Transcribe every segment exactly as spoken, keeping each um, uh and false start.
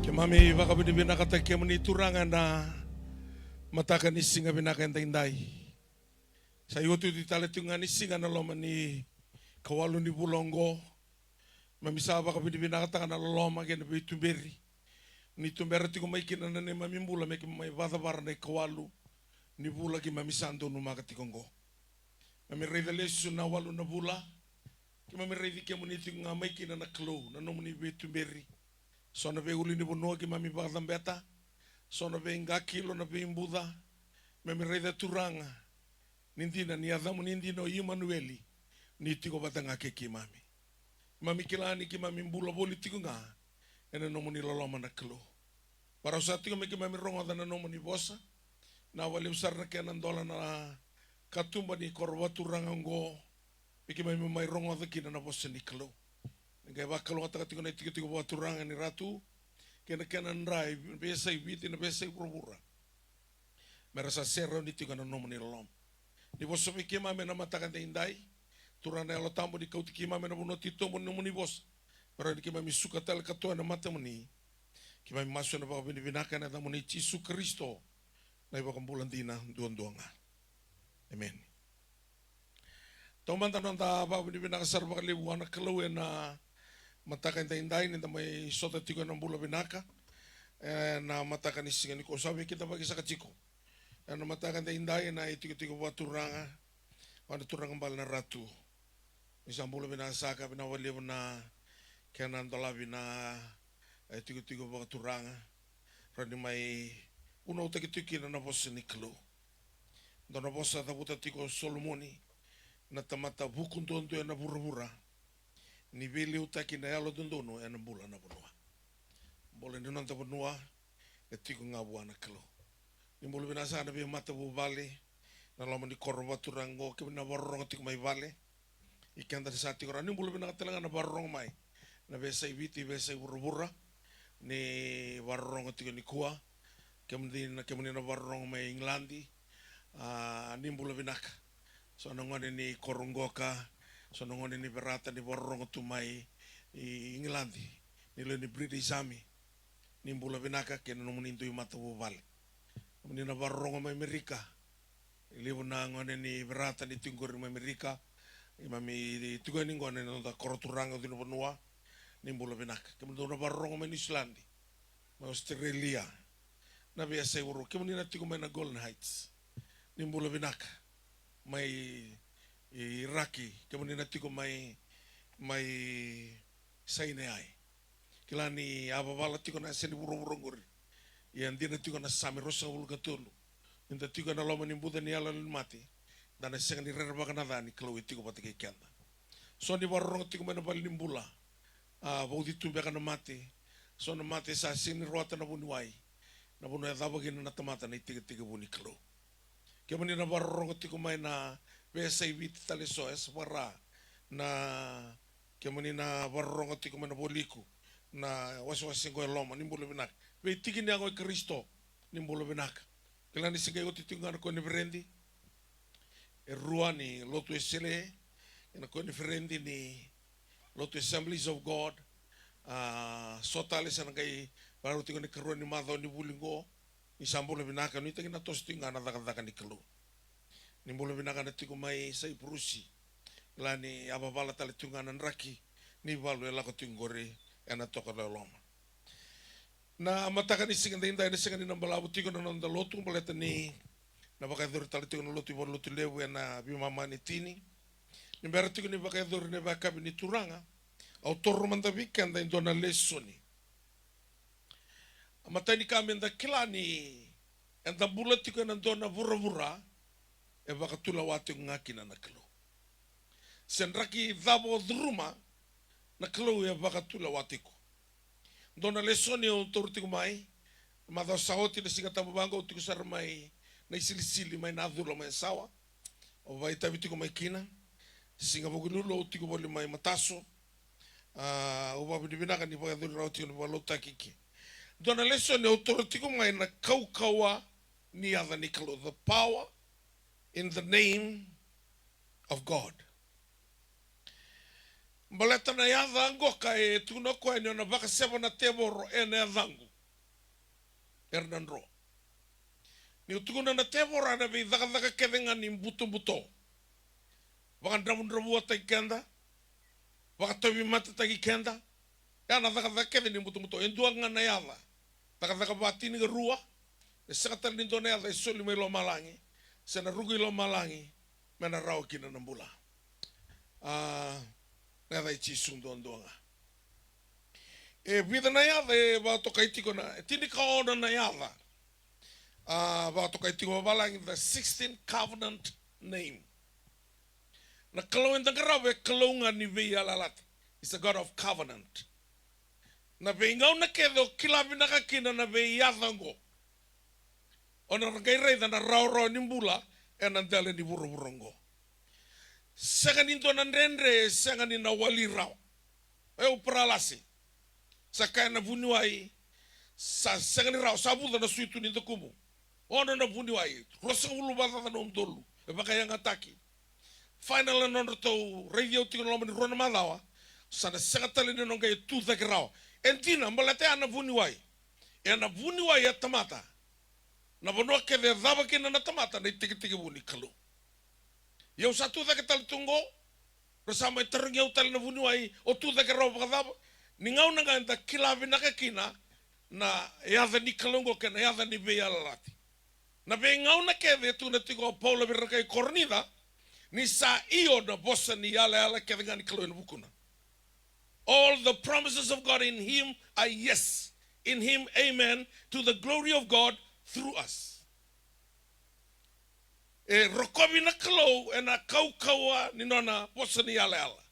Keimami vakavinavinakataki kemuni Turaga ena mataka ni siga vinaka edaidai. Sa iotioti tale tiko ga ni siga ena loma ni kawalu ni vula oqo. Keimami sa vakavinavinakataka na loloma kei na veituberi ni tubera tiko mai kina na neimami bula me keimami mai vakacavara na ikawalu ni vula keimami sa donumaka tiko oqo. Keimami raica lesu na walu na vula. Keimami raici kemuni tiko ga mai kina na Kalou, na nomuni veituberi. So na veiulunivanua keimami vakacabeta, so na veiqakilo, na veibuca. Keimami raica Turaga, ni dina ni yacamuni dina o Imanueli, ni tiko vata ga kei keimami. Keimami kila ni keimami bula voli tiko ga ena nomuni loloma na Kalou. Varau sa tiko me keimami rogoca na nomuni vosa. Na vakalevu sara na kena dola na katuba ni koro vakaturaga oqo, me keimami mai rogoca kina na vosa ni Kalou. Ni qai vakalougatataka tiko na itikotiko vakaturaga ni Ratu kei na kena dra e veiyasai Viti, na veiyasai vuravura, me ra sa serauni tiko ena nomuni loloma. Ni vosa vei keimami ena mataka edaidai, Turaga na Yalo Tabu, ni kauti keimami ena vanua titobu ni nomuni vosa, me rawa ni keimami suka tale ka toka ena matamuni. Keimami masu ena vakavinavinaka ena yacamuni Jisu Karisito, na iVakabula dina duadua ga. Emeni. Taumada noda vakavinavinaka sara vakalevu vua na Kalou ena mataka edaidai, ni da mai sota tiko ena bula vinaka ena mataka ni siga nikua. Sa veikidavaki saka tiko ena mataka edaidai na itikotiko vakaturaga, vua na turaga bale na Ratu. Ni sa bula vinaka saka, vinaka vakalevu na kena dolavi na itikotiko vakaturaga, rawa ni mai vunautaki tiko kina na vosa ni Kalou. Dua na vosa cavuta tiko o Solomoni, na tamata vuku duadua ena vuravura, ni veiliutaki na yalododonu ena bula na vanua. Bula ni noda vanua e tiko ga vua na Kalou. Ni bula vinaka saka na veimatavuvale ena loma ni koro vakaturaga oqo, kemuni na vakarorogo tiko mai vale. I keda sa tiko rawa, ni bula vinaka tale ga na vakarorogo mai na veiyasai Viti, veiyasai vuravura, ni vakarorogo tiko nikua. Kemuni na, kemuni na vakarorogo mai Igiladi, a, ni bula vinaka. So na gone ni koro qoka, so na gone ni Verata ni vakarorogo tu mai i Igiladi, ni lewe ni British Army. Ni bula vinaka kei na nomuni dui matavuvale. Kemuni na vakarorogo mai Merika, e levu na gone ni Verata ni tiko qori mai Merika. Keimami tiko yani qo ena noda koro turaga o Cinuvanua. Ni bula vinaka. Kemudou na vakarorogo mai Niusiladi, mai Australia, na veiyasai vuravura. Kemuni na tiko mai na Golden Heights, ni bula vinaka. Mai Iraki, kemuni na tiko mai, mai Sinai. Kila ni a vavala tiko na yasa ni vuravura oqori. Ia dina tiko na Same ruasagavulu ka tolu, ni da tiko ena loma ni buca ni yaloyalo ni mate, da na sega ni rerevaka na ca ni Kalou e tiko vata kei keda. So ni vakarorogo tiko mai na vale ni bula, a, vauci tu beka na mate. So na mate sa sega ni rawata na vuniwai, na vanua e cava kina na tamata na itekitekivu ni Kalou. Kemuni na vakarorogo tiko mai na veiyasai Viti tale eso, e sa vaka na, kemuni na vakarorogo tiko mai na Vualiku, na wasewase qo e loma, ni bula vinaka. Veitiki ni yago i Karisito, ni bula vinaka. Kila ni se qai oti tiko ga na koniferedi e rua ni Lotu Wesele, na koniferedi ni Lotu Assemblies of God. A, so tale sa na qai vakarau tiko ni karua ni macawa ni vuli qo. Ni sa bula vinaka, nuitaki na toso tiko ga na cakacaka ni Kalou. Ni bula vinaka na tiko mai Saipurusi. Kila ni a vavala tale tiko ga na draki ni valu e lako tiko qori ena toka loloma. Na mataka ni siga daidai ena sega ni na balavu tiko na noda lotu, baleta ni na vakayacori tale tiko na lotu i valenilotu levu ena veimama ni tini. Ni bera tiko ni vakayacori na vakayakavi ni Turaga, au taura mada vei keda e dua na lesoni. A matai ni ka meda kila ni eda bula tiko ena dua na vuravura e vakatulewa tiko ga kina na Kalou. Se draki cava o curuma, na Kalou e vakatulewa tiko. Dua na lesoni au taura tiko mai, macawa sa oti na Siga Tabu vaqo au tiko sara mai na isilisili mai Nacula mai Yasawa. Au vakaitavi tiko mai kina. Siga Vukelulu au tiko voli mai Mataso. A, au vakavinavinaka ni vakayacori rawa tiko na vakalotutaki ke. Dua na lesoni au taura tiko mai na kaukauwa ni yaca ni Kalou, the power in the name of God. Baleta na yaca qoka e tukuna o koya ni o na vakaseva na tevoro ena yacaqu. era na dro. Niu tukuna na tevoro na veicakacaka kece ga ni butobuto, vakadravudravuataki keda, vakatauvimatetaki keda. Ya na cakacaka kece ni butobuto. E dua ga na yaca, cakacaka vatinikarua. E sega tale ni dua na yaca e soli mai lomalagi se na ruku i lomalagi me na rawa kina na bula. A, na yaca i Jisu duadua ga. E vica na yaca e vakatokai tiko na, e tinikaono na yaca. A, vakatokai tiko vavalagi, the sixteen covenant name. Na Kalou eda qarava e Kalou ga ni veiyalayalati. Is a God of covenant. Na veigauna kece o kila vinaka kina na veiyaca oqo, o na qai raica na rawarawa ni bula ena dela ni vuravura oqo. Sega ni dua na dredre, sega ni na wali rawa. E au paralasi. Sa kaya na vuniwai, sa sega ni rawa, sa vuca na suitu ni dakumu. Ono na vuniwai, ruasagavulu vakacaca na udolu e vakayagataki. Final na nodratou raici au tiko na loma ni rua na macawa. Sa na sega tale ni na qai tu cake rawa. E dina, baleta ya na vuniwai. E na vuniwai e tamata. Na vanua kece e cava kina na tamata na itekitekivu ni Kalou. Ia au sa tu cake tale tu oqo. Ra sa mai tarogi au tale na vuniwai, o tu cake rawa vakacava? Ni gauna ga eda kila vinaka kina na yaca ni Kalou oqo kei na yaca ni veiyalayalati. Na veigauna kece e tukuna tiko o Paula vei ira na kai Korinica, ni sa io na vosa ni yalayala kece ga ni Kalou ena vukuna. All the promises of God in him are yes. In him, amen, to the glory of God through us. E rokovi na Kalou ena kaukauwa ni nona vosa ni yalayala.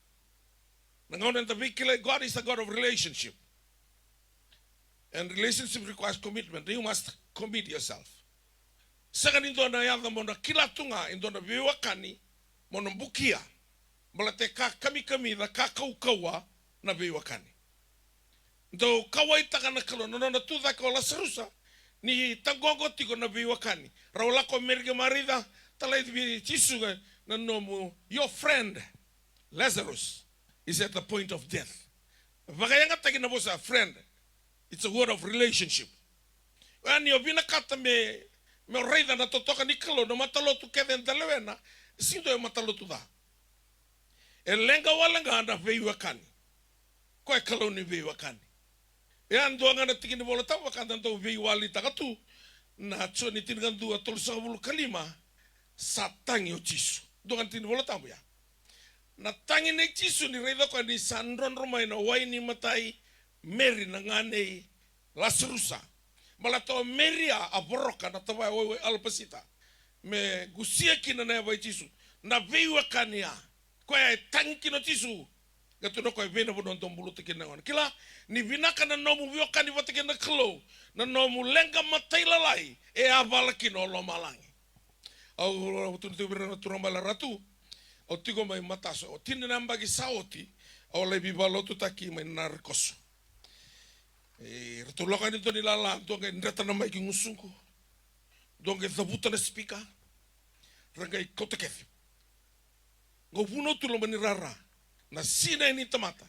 Na gauna eda veikilai, God is a God of relationship. And relationship requires commitment. You must commit yourself. Sega ni dua na yaca mo na kila tu ga, e dua na veiwekani mo na bukia. Baleta e ka kamikamica, ka kaukauwa na veiwekani. Dau kauwaitaka na Kalou na nona tu cake o Lasarusa, ni taqoqo tiko na veiwekani. Rau lako Meri kei Marica, talai vei Jisu, na nomu, your friend Lazarus is at the point of death. Vakayagataki na vosa friend. It's a word of relationship. Oya ni o vinakata me, me raica na totoka ni Kalou, na matalotu kece eda lewena, e sega ni dua e matalotu ca. E leqa wale ga na veiwekani. Koya e Kalou ni veiwekani. E a dua ga na tiki ni Vola Tabu vaka da dau veiwalitaka tu, na Joni tinikadua, tolusagavulu ka lima, sa tagi o Jisu. Dua ga na tiki ni Vola Tabu ya. Na tagi nei Jisu ni raica koya ni sa drodro mai na wai ni mata i Meri na gane i Lasarusa. Baleta o Meri a, a voroka na tavaya waiwai alapasita me qusia kina na yava i Jisu. Na veiwekani ya. Koya e tagi kina o Jisu. Qai tukuna o koya, vei na vanua dou buluta kina na gone. Kila, ni vinaka na nomu veiwekani vata kei na Kalou, na nomu leqa matailalai e yavala kina o lomalagi. Au, au tukuna tiko vei ira na turaga mai Laratu. Au tiko mai Mataso, o tini na yabaki sa oti, au lai veivakalotutaki mai Narikoso. E, ratou lako yani dua na ilala, dua qai dreta na maiki gusuqu, dua qai cavuta na sipika, ra qai kauta kece. Qai vunau tu loma ni rara na sinai ni tamata.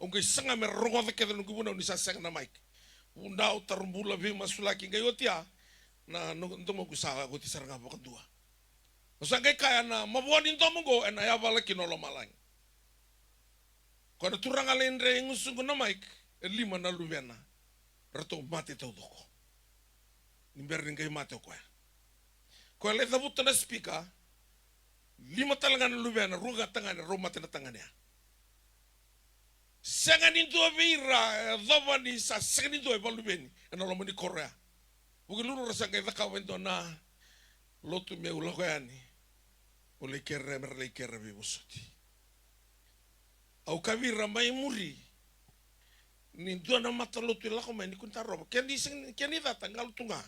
Au qai saga me ra rogoca kece na noqu vunau ni sa sega na maiki. Vunau, taro bula, veimasulaki, qai oti ya na, na domoqu sa oti sara ga vakadua. Au sa qai kaya na mavoa ni domo oqo ena yavala kina o lomalagi. Koya na turaga lai dre e gusuqu na maiki, e lima na luvena. Ratou mate taucoko. Ni bera ni qai mate o koya. Koya lai cavuta na sipika, lima tale ga na luvena, rua ga tagane, rau mate na tagane ya. Sega ni dua vei ira e yacova ni sa sega ni dua e vakaluveni ena loma ni koro ya. Vukelulu ra sa qai cakava e dua na lotu meu lako yani. Au lai kerea me ra lai kerea veivosoti. Au kaya vei ira mai muri, ni dua na matalotu e lako mai ni kua ni tarova. Ke ni sega, ke ni cata, qalo tu ga.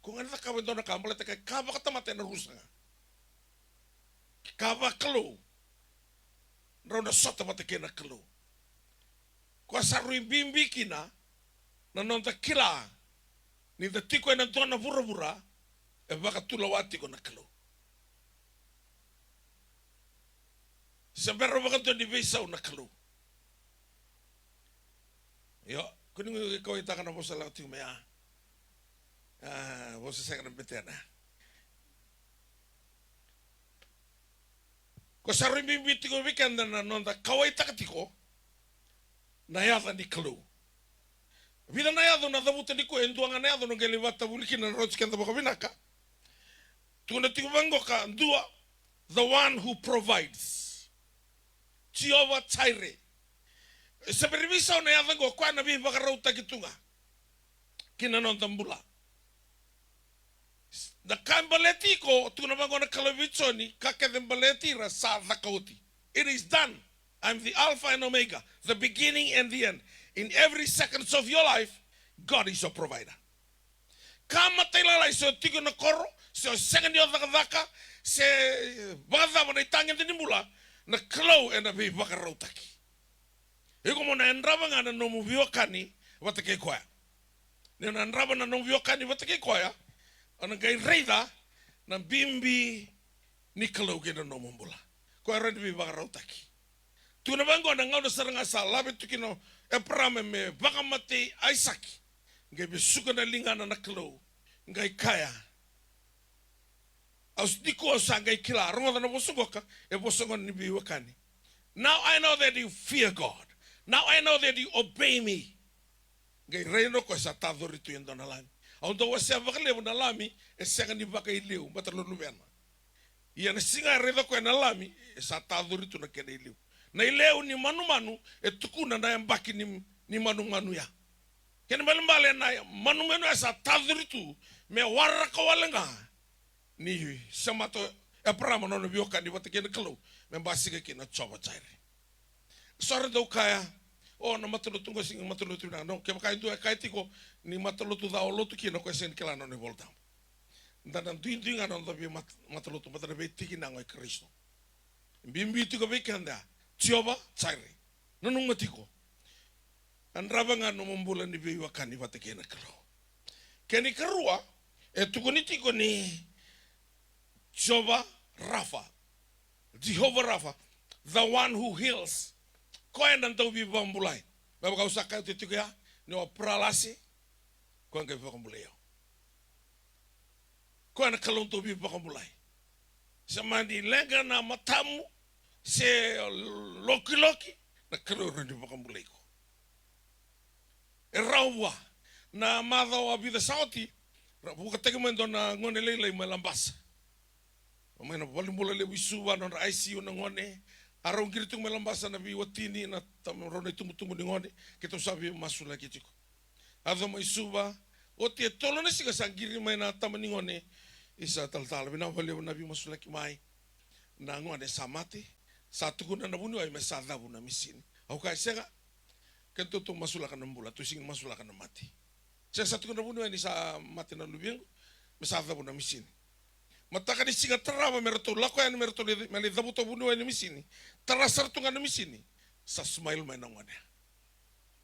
Ko ga ni cakava e dua na ka, baleta ka, ka vakatamata ena rusa ga. Ka vakalou, drau na sota vata kei na Kalou. Koya sa rui bibi kina na noda kila ni da tiko ena dua na vuravura e vakatulewa tiko na Kalou. Se bera vakadua ni veisau na Kalou. Io, ko ni qai kauwaitaka na vosa lako tiko mai ya. A, vosa sega na betena. Ko sa rui bibi tiko vei keda na noda kauwaitaka tiko na yaca ni Kalou. Vica na yaca au na cavuta nikua, e dua ga na yaca au na qai lai vakatavuli kina na rauti keda vakavinaka. Tukuna tiko vaqo ka dua, the one who provides. Jehovah Jireh. E se bera ni veisau na yaca qo, koya na veivakarautaki tu ga ki na noda bula. Na ka e baleti iko, tukuna vaqo na Kalou vei Joni, ka kece e baleti ira sa caka oti. It is done. I'm the Alpha and Omega, the beginning and the end. In every seconds of your life, God is your provider. Ka matailalai, se o tiko na koro, se o sega ni o cakacaka, se vakacava na itagede ni bula, na Kalou ena veivakarautaki. Iko mo na yadrava ga na nomu veiwekani vata kei koya. Ni o na yadrava na nomu veiwekani vata kei koya, o na qai raica na bibi ni Kalou kei na nomu bula. Koya e rawa ni veivakarautaki. Tukuna vaqo na gauna sara ga sa lave tu kina o Eparama me vakamatei Aisake, qai vesuka na ligana na Kalou, qai kaya, au s-, nikua au sa qai kila, rogoca na vosa qoka, e vosa gona ni veiwekani. Now I know that you fear God. Now I know that you obey me. Qai raica o koya sa tacori tu e dua na lami. Au dau wasea vakalevu na lami e sega ni vakaileu, baleta na luvena. Ia na siga e raica o koya na lami, e sa tacori tu na kena ileu. Na ileu ni manumanu e tukuna na yabaki ni, ni manumanu ya. Kena ibalebale na manumanu ya sa tacori tu me waraka wale ga ni semata o Eparama na nona veiwekani vata kei na Kalou, me basika kina na Jehovah Jireh. So era dau kaya, o, na matalotu qo sega ni matalotu vinaka. No, kevaka e dua e kaya tiko ni matalotu ca o lotu kina, o koya e sega ni kila na nona iVolatabu. Da na duidui ga na noda veimat-, matalotu, baleta na veitikina qo i Karisito. Bibi tiko vei keda, Jehovah Jireh. Nanuma tiko. Yadrava ga nomu bula ni veiwekani vata kei na Kalou. Kena ikarua, e tukuni tiko ni Jehovah Rapha. Jehovah Rapha, the one who heals. Koya na dauveivakabulai. Me vaka au sa kaya oti tiko ya, ni o paralasi, koya qai vakabulai au. Koya na Kalou dauveivakabulai. Se mani leqa na matamu, se lokiloki, na Kalou e rawa ni vakabulai iko. E rawa vua. Na macawa vica sa oti, ra vukataki mai e dua na gone lailai mai Labasa. Mai na valenibula levu i Suva, nodra I C U na gone. A rau qiri tiko mai Labasa na veiwatini, na tama, rau na itubutubu ni gone. Keitou sa veimasulaki tiko. A yaco mai Suva. Oti e tolu na siga sa qiri mai na tama ni gone. Isa talatala, vinaka vakalevu na veimasulaki mai. Na gone sa mate. Sa tukuna na vuniwai me sa cavu na misini. Au kaya sega. Keitou tou masulaka na bula, tou sega ni masulaka na mate. Sega, sa tukuna na vuniwai ni sa mate na luvequ, me sa cavu na misini. Mataka ni siga tarava me ratou lako yani me ratou lai, me lai cavuta o vuniwai na misini. Tara sara tu ga na misini, sa smile mai na gone.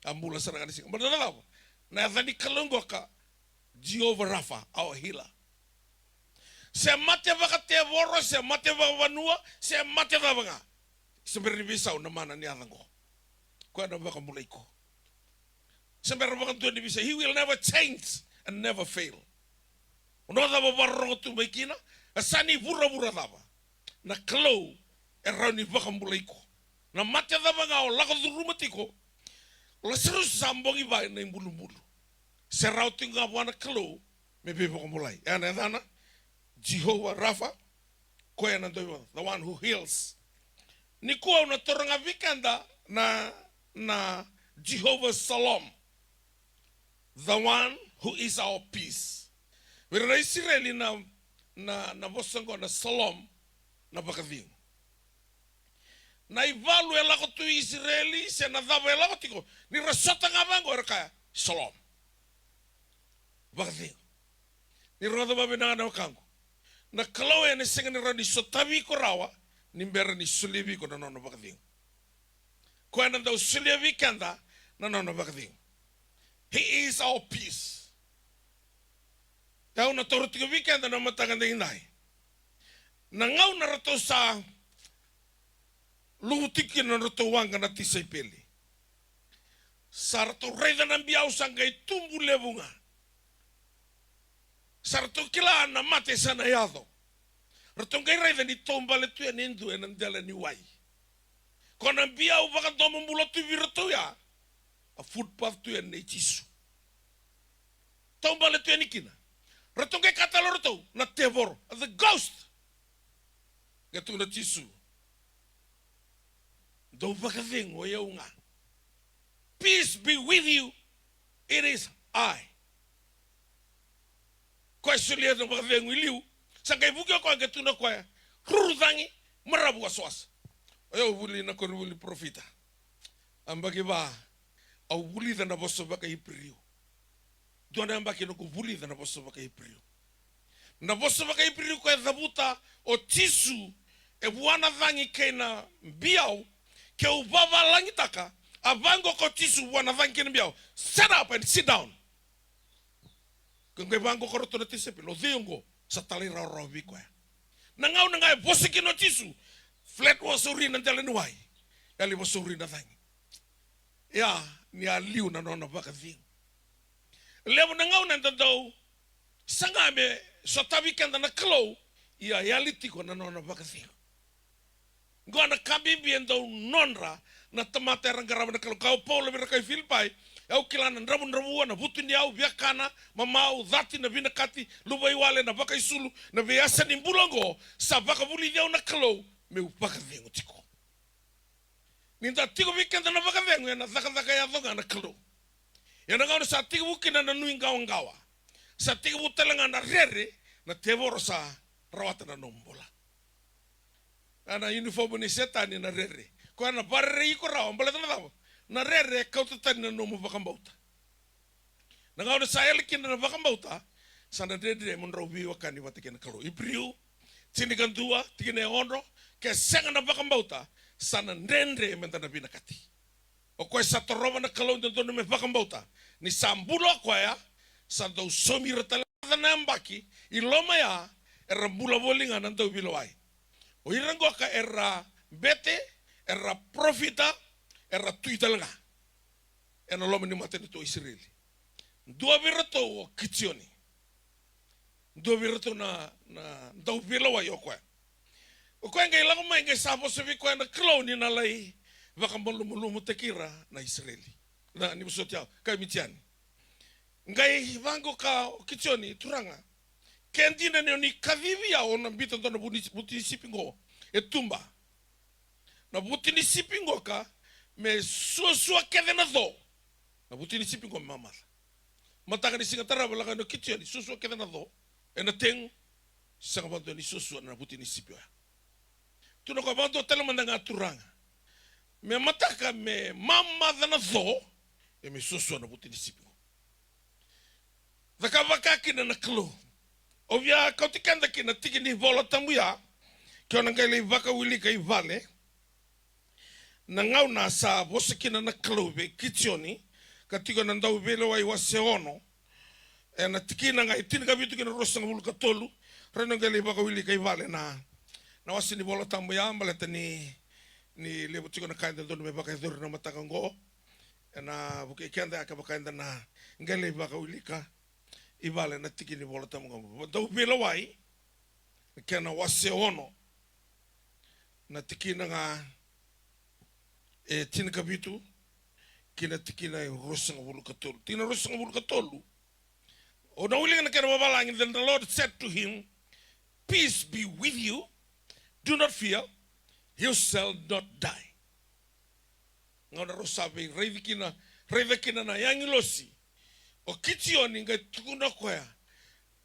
A bula sara ga na siga. Baleta na cava? Na yaca ni Kalou qoka, Jehovah Rapha, our healer. Se mate vakatevoro, se mate vakavanua, se mate cava ga. Se bera ni veisau na mana ni yaca qo. Koya na vakabulai iko. Se bera vakadua ni veisau. He will never change and never fail. O na cava vakarorogo tu mai kina, e sa ni vuravura cava. Na Kalou e rawa ni vakabulai iko. Na mate cava ga o lako curuma tiko, o Lasarusi sa bogi va ena ibulubulu. Se rawa tiko ga vua na Kalou me veivakabulai. E na yacana, Jehovah Rapha, koya na dau, the one who heals. Nikua au na taura ga vei keda na, na Jehovah Shalom, the one who is our peace. Vei ira na Isireli na, na, na vosa qo na Shalom, na vakacegu. Na ivalu e lako tu i Isireli, se na cava e lako tiko, ni ra sota ga vaqo era kaya, Shalom. Vakacegu. Ni rogoca vakavinaka na wekaqu. Na Kalou ena sega ni rawa ni sotavi iko rawa, ni bera ni solia vei iko na nona vakacegu. Koya na dau solia vei keda na nona vakacegu. He is our peace. Au na taura tiko vei keda na mataka daidai. Na gauna ratou sa luvu tiko kina na nodratou waqa na tisaipeli. Sa ratou raica na biau sa qai tubu levu ga. Sa ratou kila na mate sa na yaco. Ratou qai raica ni taubale tu yani e dua ena dela ni wai. Ko na biau vakadomobula tu vei iratou ya. A footpath tu yani nei Jisu. Taubale tu yani kina. Ratou qai kaya tale o ratou na tevoro, the ghost. Qai tukuna o Jisu, dou vakacegu, o yau ga. Peace be with you. It is I. Koya e solia na vakacegu i liu. Sa qai vuki o koya qai tukuna o koya, ruru cagi, maravu wasawasa. O yau vuli na koronivuli parofita. Yabaki va, au vulica na vosa vakaIperiu. Dua na yabaki noqu vulica na vosa vakaIperiu. Na vosa vakaIperiu koya e cavuta o Jisu, e vua na cagi kei na biau. Ke u vavalagitaka, a vaqo ko Jisu vua na cagi kei na biau. Set up and sit down. Ko qai vaqo ko ratou na tisaipeli, o cei oqo sa talairawarawa vei koya? Na gauna ga e vosa kina o Jisu, flat wasauri na dela ni wai. Yali vasauri na cagi. Ia, ni a liu na nona vakacegu. Levu na gauna eda dau saga me sotavi keda na Kalou, ia yali tiko na nona vakacegu. Qo na ka bibi e dau nodra na tamata era qarava na Kalou. Kaya o Paula vei ira kai Filipai, au kila na dravudravua, na vutuniyau, viakana, mamau, cati, na vinakati, luvaiwale, na vakaisulu, na veiyasa ni bula oqo, sa vakavulici au na Kalou meu vakacegu tiko. Ni da tiko vei keda na vakacegu, ena cakacaka yaco ga na Kalou. Ia na gauna sa tekivu kina na nuiqawaqawa, sa tekivu tale ga na rere, na tevoro sa rawata na nomu bula. A, na uniform ni Setani na rere. Koya na varerei iko rawa, baleta na cava? Na rere e kauta tani na nomu vakabauta. Na gauna sa yali kina na vakabauta, sa na dredre mo drau veiwekani vata kei na Kalou. Iperiu tinikadua, tikina e ono, ke sega na vakabauta, sa na dredre meda na vinakati. O koya sa torova na Kalou e dodonu me vakabauta. Ni sa bula o koya, sa dau saumi ira tale na yabaki i loma ya, era bula voli ga na dauveilewai. O ira qoka era bete, era parofita, era tui tale ga ena loma ni matanitu o Isireli. Dua vei iratou o Kitioni. Dua vei iratou na, na dauveilewai o koya. O koya qai lako mai, qai sa vosa vei koya na Kalou ni na lai vakamalumalumutaki ira na Isireli. Na, ni vosoti au, kai Mitiani. Qai vaqo ka o Kitioni, Turaga, ke dina ni o ni kacivi au, au na biuta dua na vuti ni sipi qo e tuba. Na vuti ni sipi qoka me suasua kece na co. Na vuti ni sipi qo me mamaca. Mataka ni siga tarava lako yani o Kitioni, suasua kece na co ena tegu. Sega vakadua ni suasua na vuti ni sipi oya. Tukuna o koya, vakadua tale mada ga, Turaga, me mataka me mamaca na co, ia me suasua na vuti ni sipi qo. Cakava vaka kina na Kalou. Au via kauti keda ki na tiki ni Vola Tabu ya, ke o na qai lai vakawilika i vale. Na gauna sa vosa kina na Kalou vei Kitioni, ka tiko ena Dauveilewai wase ono, ena tikina ga e tinikavitu ki na ruasagavulu ka tolu. Rai, na qai lai vakawilika i vale na, na wase ni Vola Tabu ya, baleta ni, ni levu tiko na ka e dodonu me vakayacori na mataka oqo. Ena vukei keda, kevaka eda na qai lai vakawilika i vale na tiki ni Vola Tabu oqo. Dauveilewai, kena wase ono, na tikina ga e tinikavitu ki na tikina e ruasagavulu ka tolu. Tikina ruasagavulu ka tolu. O na wilika na kena vavalagi, then the Lord said to him, "Peace be with you. Do not fear. You shall not die." Gauna rau sa veiraici kina, raica kina na agilosi o Kitioni, qai tukuna o koya,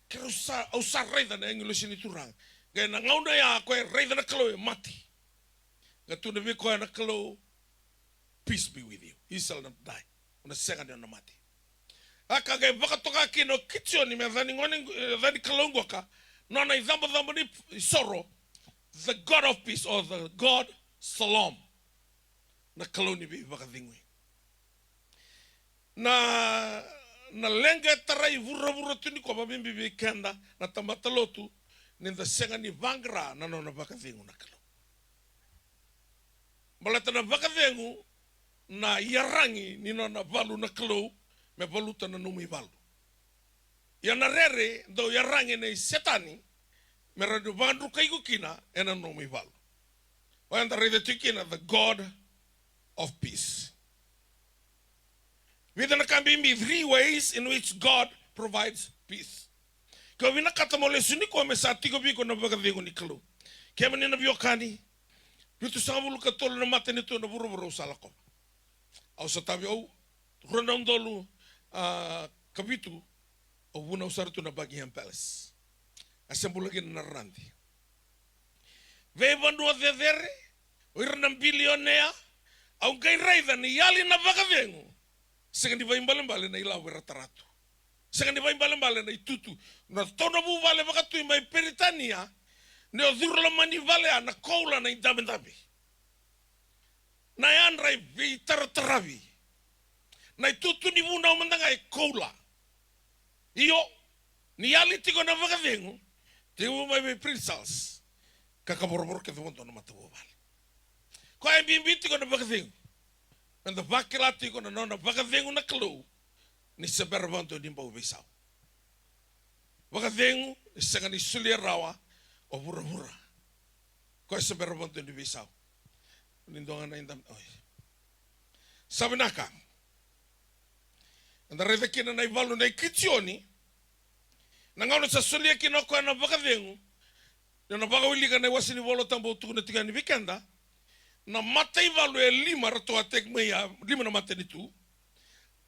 "Keirau sa, au sa raica na agilosi ni Turaga." Qai na gauna ya o koya e raica na Kalou e mate. Qai tukuna vei koya na Kalou, "Peace be with you. You shall not die." O na sega ni o na mate. A ka qai vakatoka kina o Kitioni me yaca ni gone, e, yaca ni Kalou qoka, nona icabocabo ni soro, the God of peace, or the God Shalom. Na Kalou ni veivakacegui. Na, na leqa e tarai vuravura tu nikua, vakabibi vei keda na tamata lotu, ni da sega ni vaqara na nona vakacegu na Kalou. Baleta na vakacegu na iyaragi ni nona valu na Kalou me valuta na nomu ivalu. Ia na rere dau yaragi nei Setani me rawa ni vakadrukai iko kina ena nomu ivalu. Oya da raica tiko kina the God of peace. Vica na ka bibi, three ways in which God provides peace. Ke o vinakata mo lesu nikua me sa tiko vei iko na vakacegu ni Kalou. Kemuni na veiwekani, vitusagavulu ka tolu na matanitu na vuravura au sa lakova. Au sa tavi au, rua na udolu, a, ka vitu, au vunau sara tu na Buckingham Palace. A se bula kina na radi. Veivanua cecere, o ira na bilionea, au qai raica ni yali na vakacegu. Sega ni vaibalebale na ilavo era tara tu. Sega ni vaibalebale na itutu. Na tou na vuvale vakatui mai Peritania, ni o curu loma ni vale ya na koula na idabedabe. Na yadra e veitarataravi. Na itutu ni vunau mada ga e koula. Io, ni yali tiko na vakacegu, tekivu mai vei Prince Charles, ka kavoravora kece vakadua na matavuvale. Koya e bibi tiko na vakacegu. Meda vakila tiko na nona vakacegu na Kalou, ni se bera vakadua ni bau veisau. Vakacegu e sega ni solia rawa o vuravura. Koya se bera vakadua ni veisau. Ni dua ga na idam-, oi. Sa vinaka. Eda raica kina na ivalu nei Kitioni. Na gauna sa solia kina o koya na vakacegu. Ena vakawilika na iwase ni Vola Tabu au tukuna tiko yani vei keda. Na mataivalu e lima ratou a attack mai ya, lima na matanitu.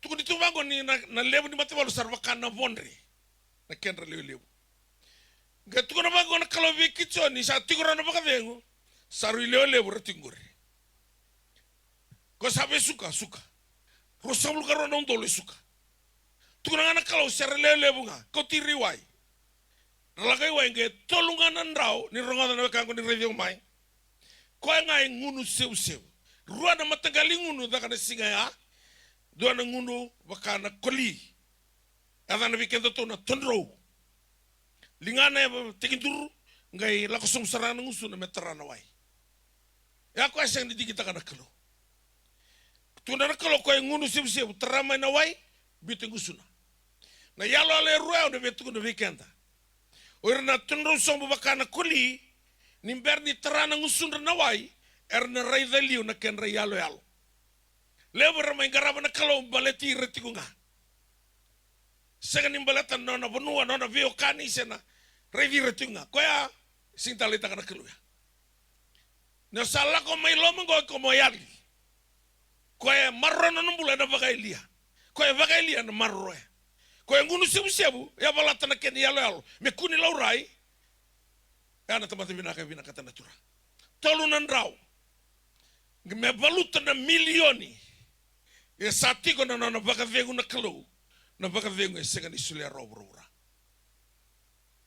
Tukuni tu vaqo ni na, na levu ni mataivalu sa ra vaka na vodre. Na kedra levulevu. Qai tukuna vaqo na Kalou vei Kitioni, sa tiko rawa na vakacegu, sa rui lewe levu ra tiko qori. Ko sa vei suka, suka. Ruasagavulu ka rua na udolu e suka. Tukuna ga na Kalou se ra lewe levu ga, kauti ira i wai. Ra lako i wai qai tolu ga na drau, ni rogoca na wekaqu ni raici au mai. Koya ga e gunu sevusevu. Rua na mataqali gunu caka na siga ya. Dua na gunu vaka na koli. Yacana vei kedatou na todrou. Ligana e tekiduru, qai lako sobu sara na gusuna me tara na wai. Ya koya sega ni digitaka na Kalou. Tukuna na Kalou koya e gunu sevusevu, tara mai na wai, biuta e gusuna. Na iyaloyalo e rua ya au na via tukuna vei keda. O ira na todrou sobu vaka na koli, ni bera ni tara na gusudra na wai, era na raica liu na kedra iyaloyalo. Levu era mai qarava na Kalou baleti ira tiko ga. Sega ni baleta na nona vanua, na nona veiwekani se na raici ira tiko ga. Koya, sega ni taleitaka na Kalou ya. Ni o sa lako mai loma qo iko mo yali. Koya e maroroya na nona bula ena vakayalia. Koya e vakayalia ena maroroya. Koya e gunu sevusevu, e yavalata na kena iyaloyalo. Me kua ni laurai. Ya na tamata vinaka e vinakata na Turaga. Tolu na drau. Me valuta na milioni. E sa tiko na nona vakacegu na Kalou. Na vakacegu e sega ni solia rawa vuravura.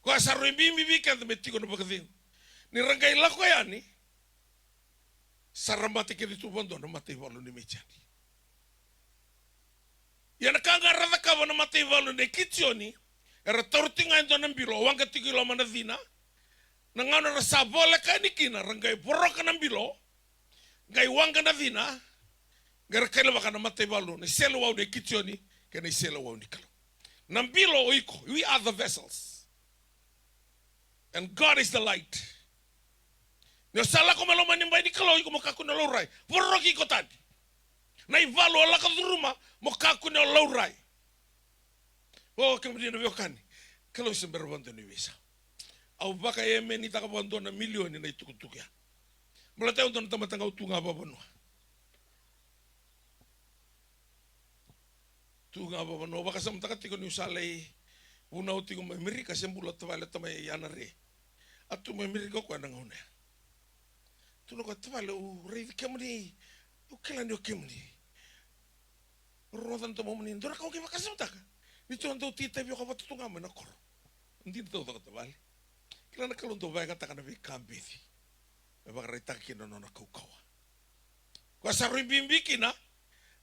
Koya sa rui bibi vei keda me tiko na vakacegu. Ni ra qai lako yani. Sa ra mate kece tu vakadua na mataivalu ni Midiani. Ia na ka ga ra cakava na mataivalu nei Kitioni, era taura tiko ga e dua na bilo, waqa tiko i loma na cina. Na gauna ra sa voleka yani kina, ra qai voroka na bilo, qai waqa na cina, qai ra kailavaka na mataivalu, na iseleiwau nei Kitioni, kei na iseleiwau ni Kalou. Na bilo o iko, we are the vessels. And God is the light. Ni o sa lako mai loma ni bai ni Kalou, iko mo kakua ni o laurai. Voroki iko tani. Na ivalu o lako curuma, mo kakua ni o laurai. O kemuni na veiwekani. Kalou se bera vakadua ni veisau. Au vakaemenitaka vakadua na milioni na itukutuku ya. Baleta au dua na tamata ga au tu ga vakavanua. Tu ga vakavanua, vakasamataka tiko niu sa lai vunau tiko mai Amerika, se bula tavale tamai Yana Re. A tu mai Amerika o koya na gauna ya. Tukuna o koya, tavale, au raici kemuni, au kila ni o kemuni. Rogoca na domomuni, dua na ka au qai vakasamataka. Ni tou dau titavi o koya vata tu ga mai na koro. Dina taucoko tavale. Kila na Kalou dau vakayagataka na veika beci. Me vakaraitaka kina na nona kaukauwa. Koya sa rui bibi kina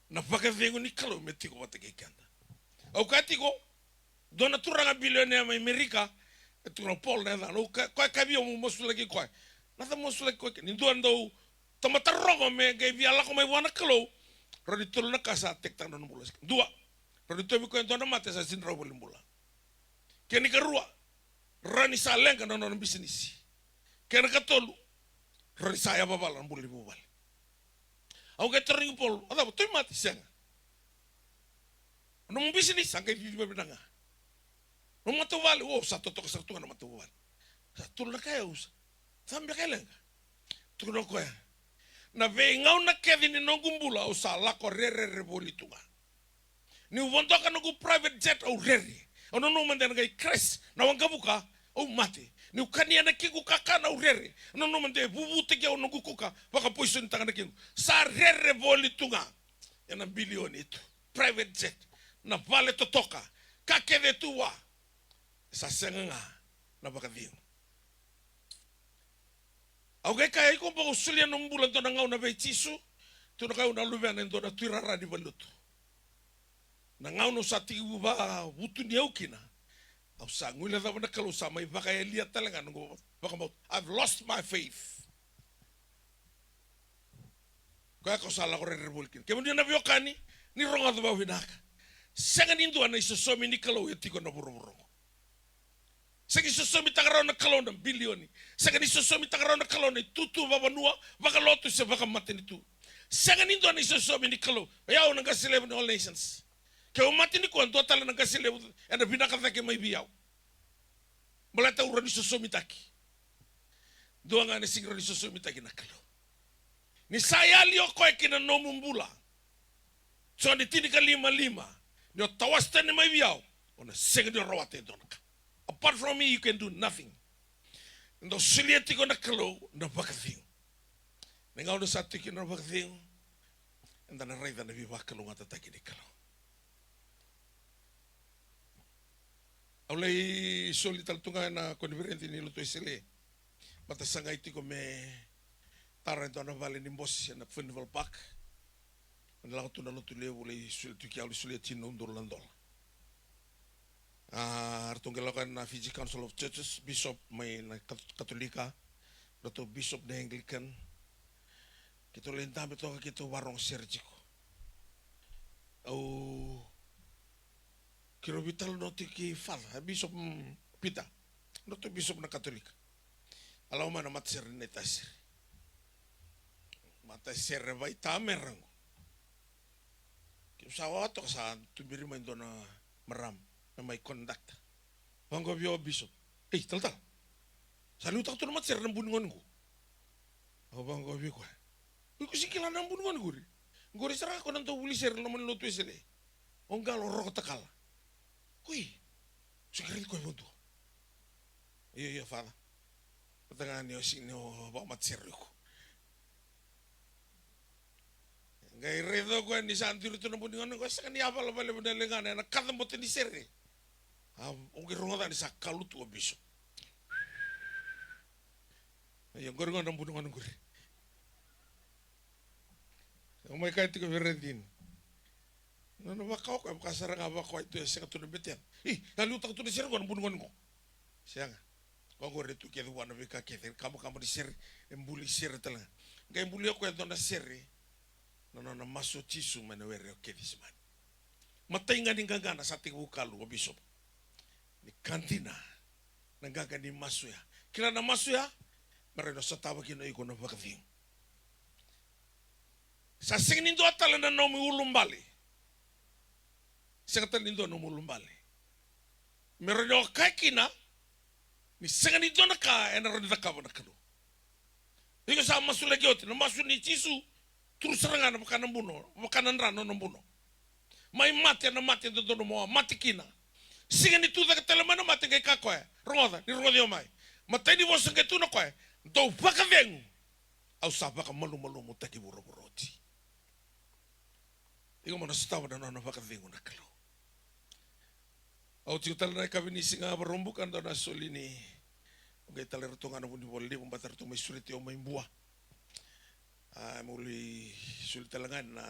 na vakacegu ni Kalou me tiko vata kei keda. Au kaya tiko, dua na turaga bilionea mai Amerika, e tukuna o Paul na yacana, au ka-, koya kaya vei au meu masulaki koya. Na cava masulaki koya kina? Ni dua dau tamata rogo me qai via lako mai vua na Kalou, rawa ni tolu na ka sa tekitaka na nona bula. Dua, rawa ni tauvi koya e dua na mate sa sega ni rawa ni bula. Kena ikarua, rawa ni sa leqa na nona bisinisi. Kena ikatolu, rawa ni sa yavavala na bula ni vuvale. Au qai tarogi Paul, a cava, tauvimate? Sega. Nomu bisinisi, a qai cici vakavinaka ga. Nomu matavuvale, o, sa totoka sara tu ga na matavuvale. Sa tolu na ka ya, au sa, cava beka e leqa? Tukuna o koya, na veigauna kece ni noqu bula au sa lako rerere voli tu ga. Niu vodoka noqu private jet au rere. Au nanuma de na qai crash na waqavuka, au mate. Niu kania na kequ kakana au rere. Au nanuma de vuvutaki au noqu kuka, vakapoisonitaka na kequ. Sa rere voli tu ga. Ena bilioni tu. Private jet. Na vale totoka. Ka kece tu vua. Sa sega ga na vakacegu. Au qai kaya, iko bau solia nomu bula dua na gauna vei Jisu. Tukuna o koya, au na luvena e dua na tuirara ni valenilotu. Na gauna au sa tekivu vakavutuni au kina, au sa guilecava na Kalou, sa mai vakayalia tale ga noqu vakabauta. I've lost my faith. Koya kau sa lako rerere voli kina. Kemuni na veiwekani, ni rogoca vakavinaka. Sega ni dua na isosomi ni Kalou e tiko na vuravura oqo. Sega ni sosomitaka rawa na Kalou na bilioni. Sega ni sosomitaka rawa na Kalou na itutu vakavanua, vakalotu se vakamatanitu. Sega ni dua na isosomi ni Kalou. O yau na qase levu ni All Nations. Ke au mate nikua, dua tale na qase levu ena vinaka cake mai vei au. Baleta au rawa ni sosomitaki. Dua ga ena sega ni rawa ni sosomitaki na Kalou. Ni sa yali o koya ki na nomu bula. Joni tinikalima lima. Ni o tawase tani mai vei au, o na sega ni rawata e dua na ka. Apart from me, you can do nothing. Dau solia tiko na Kalou na vakacegu. Na gauna sa tiko kina na vakacegu, eda na raica na veivakalougatataki ni Kalou. Au lai soli tale tu ga ena koniferedi ni Lotu Wesele. Baleta sa qai tiko me tara e dua na vale ni bose ena Furnival Park. Ena lako tu na Lotulevu, lai solia tu kina, au lai solia tini na udolu na dola. A, ratou qai lako yani na Fiji Council of Churches, bishop mai na Kat-, Katolika, ratou bishop na Anglican. Keitou lai dabe toka, keitou vakarogo sere tiko. Au, keirau veitalanoa tiko kei Father, e Bishop, mm, Peter. Ratou bishop na Katolika. A lako mai na matasere ni Naitasiri. Matasere vaitamera qo. Keimami sa wawa toka, sa tuberi mai dua na marama me mai conduct. Vaqo vei au o Bishop. Ei, talatala. Sa liutaka tu na matasere ena bu ni gone qo. Au vaqo vei koya. Oi, ko sega ni kila na bu ni gone qori? Qori sara ga ko na dau vuli sere ena loma ni Lotu Wesele. O qalo, o Roko Takala. Oi. Sega ni raici koya vakadua. Io, io, Father. Baleta ga ni o sega ni o vakamatasere o iko. Qai raica o koya ni sa duri tu na bu ni gone qo, sega ni yavala vakalevu na ligana ena kacabote ni sere. A, au qai rogoca ni sa kalu tu o Bishop. Io, qori qo na bu ni gone qori. Au mai kaya tiko vei Radini. Na nona vakawa koya, vaka sara ga vakawai tu, e sega tu na bete. Ih, a liutaka tu na sere qo na bu ni gone qo. Sega. Koya qori e tu kece vua na veika kece, kabakaba ni sere, e buli sere tale ga. Qai bulia koya e dua na sere, na nona masu o Jisu mai na were o Kecisemani. Matai ga ni qaqana sa tekivu kalu o Bishop. Ni ka dina na qaqa ni masu ya. Kila na masu ya, me rawa ni sotava kina o iko na vakacegu. Sa sega ni dua tale na nomu ulubale. Sega tale ni dua na nomu ulubale. Me rawa ni o kaya kina ni sega ni dua na ka ena rawa ni cakava na Kalou. Iko sa masulaki oti, na masu nei Jisu, turu sara ga na vaka na buno, vaka na dra na nona buno. Mai mate, ena mate dodonu mo a mate kina. Siga ni tucake tale mai na mate, qai kaya o koya, rogoca, ni rogoci au mai. Matai ni vosa qai tukuna o koya, dou vakacegu, au sa vakamalumalumutaki vuravura oti. Iko mo na sotava na nona vakacegu na Kalou. Au tiko tale na yakavi ni siga Vakaraubuka, dua na soli ni, au qai talai ratou ga na Vunivola Levu, baleta ratou mai sureti au mai Bua. A, meu lai soli tale ga na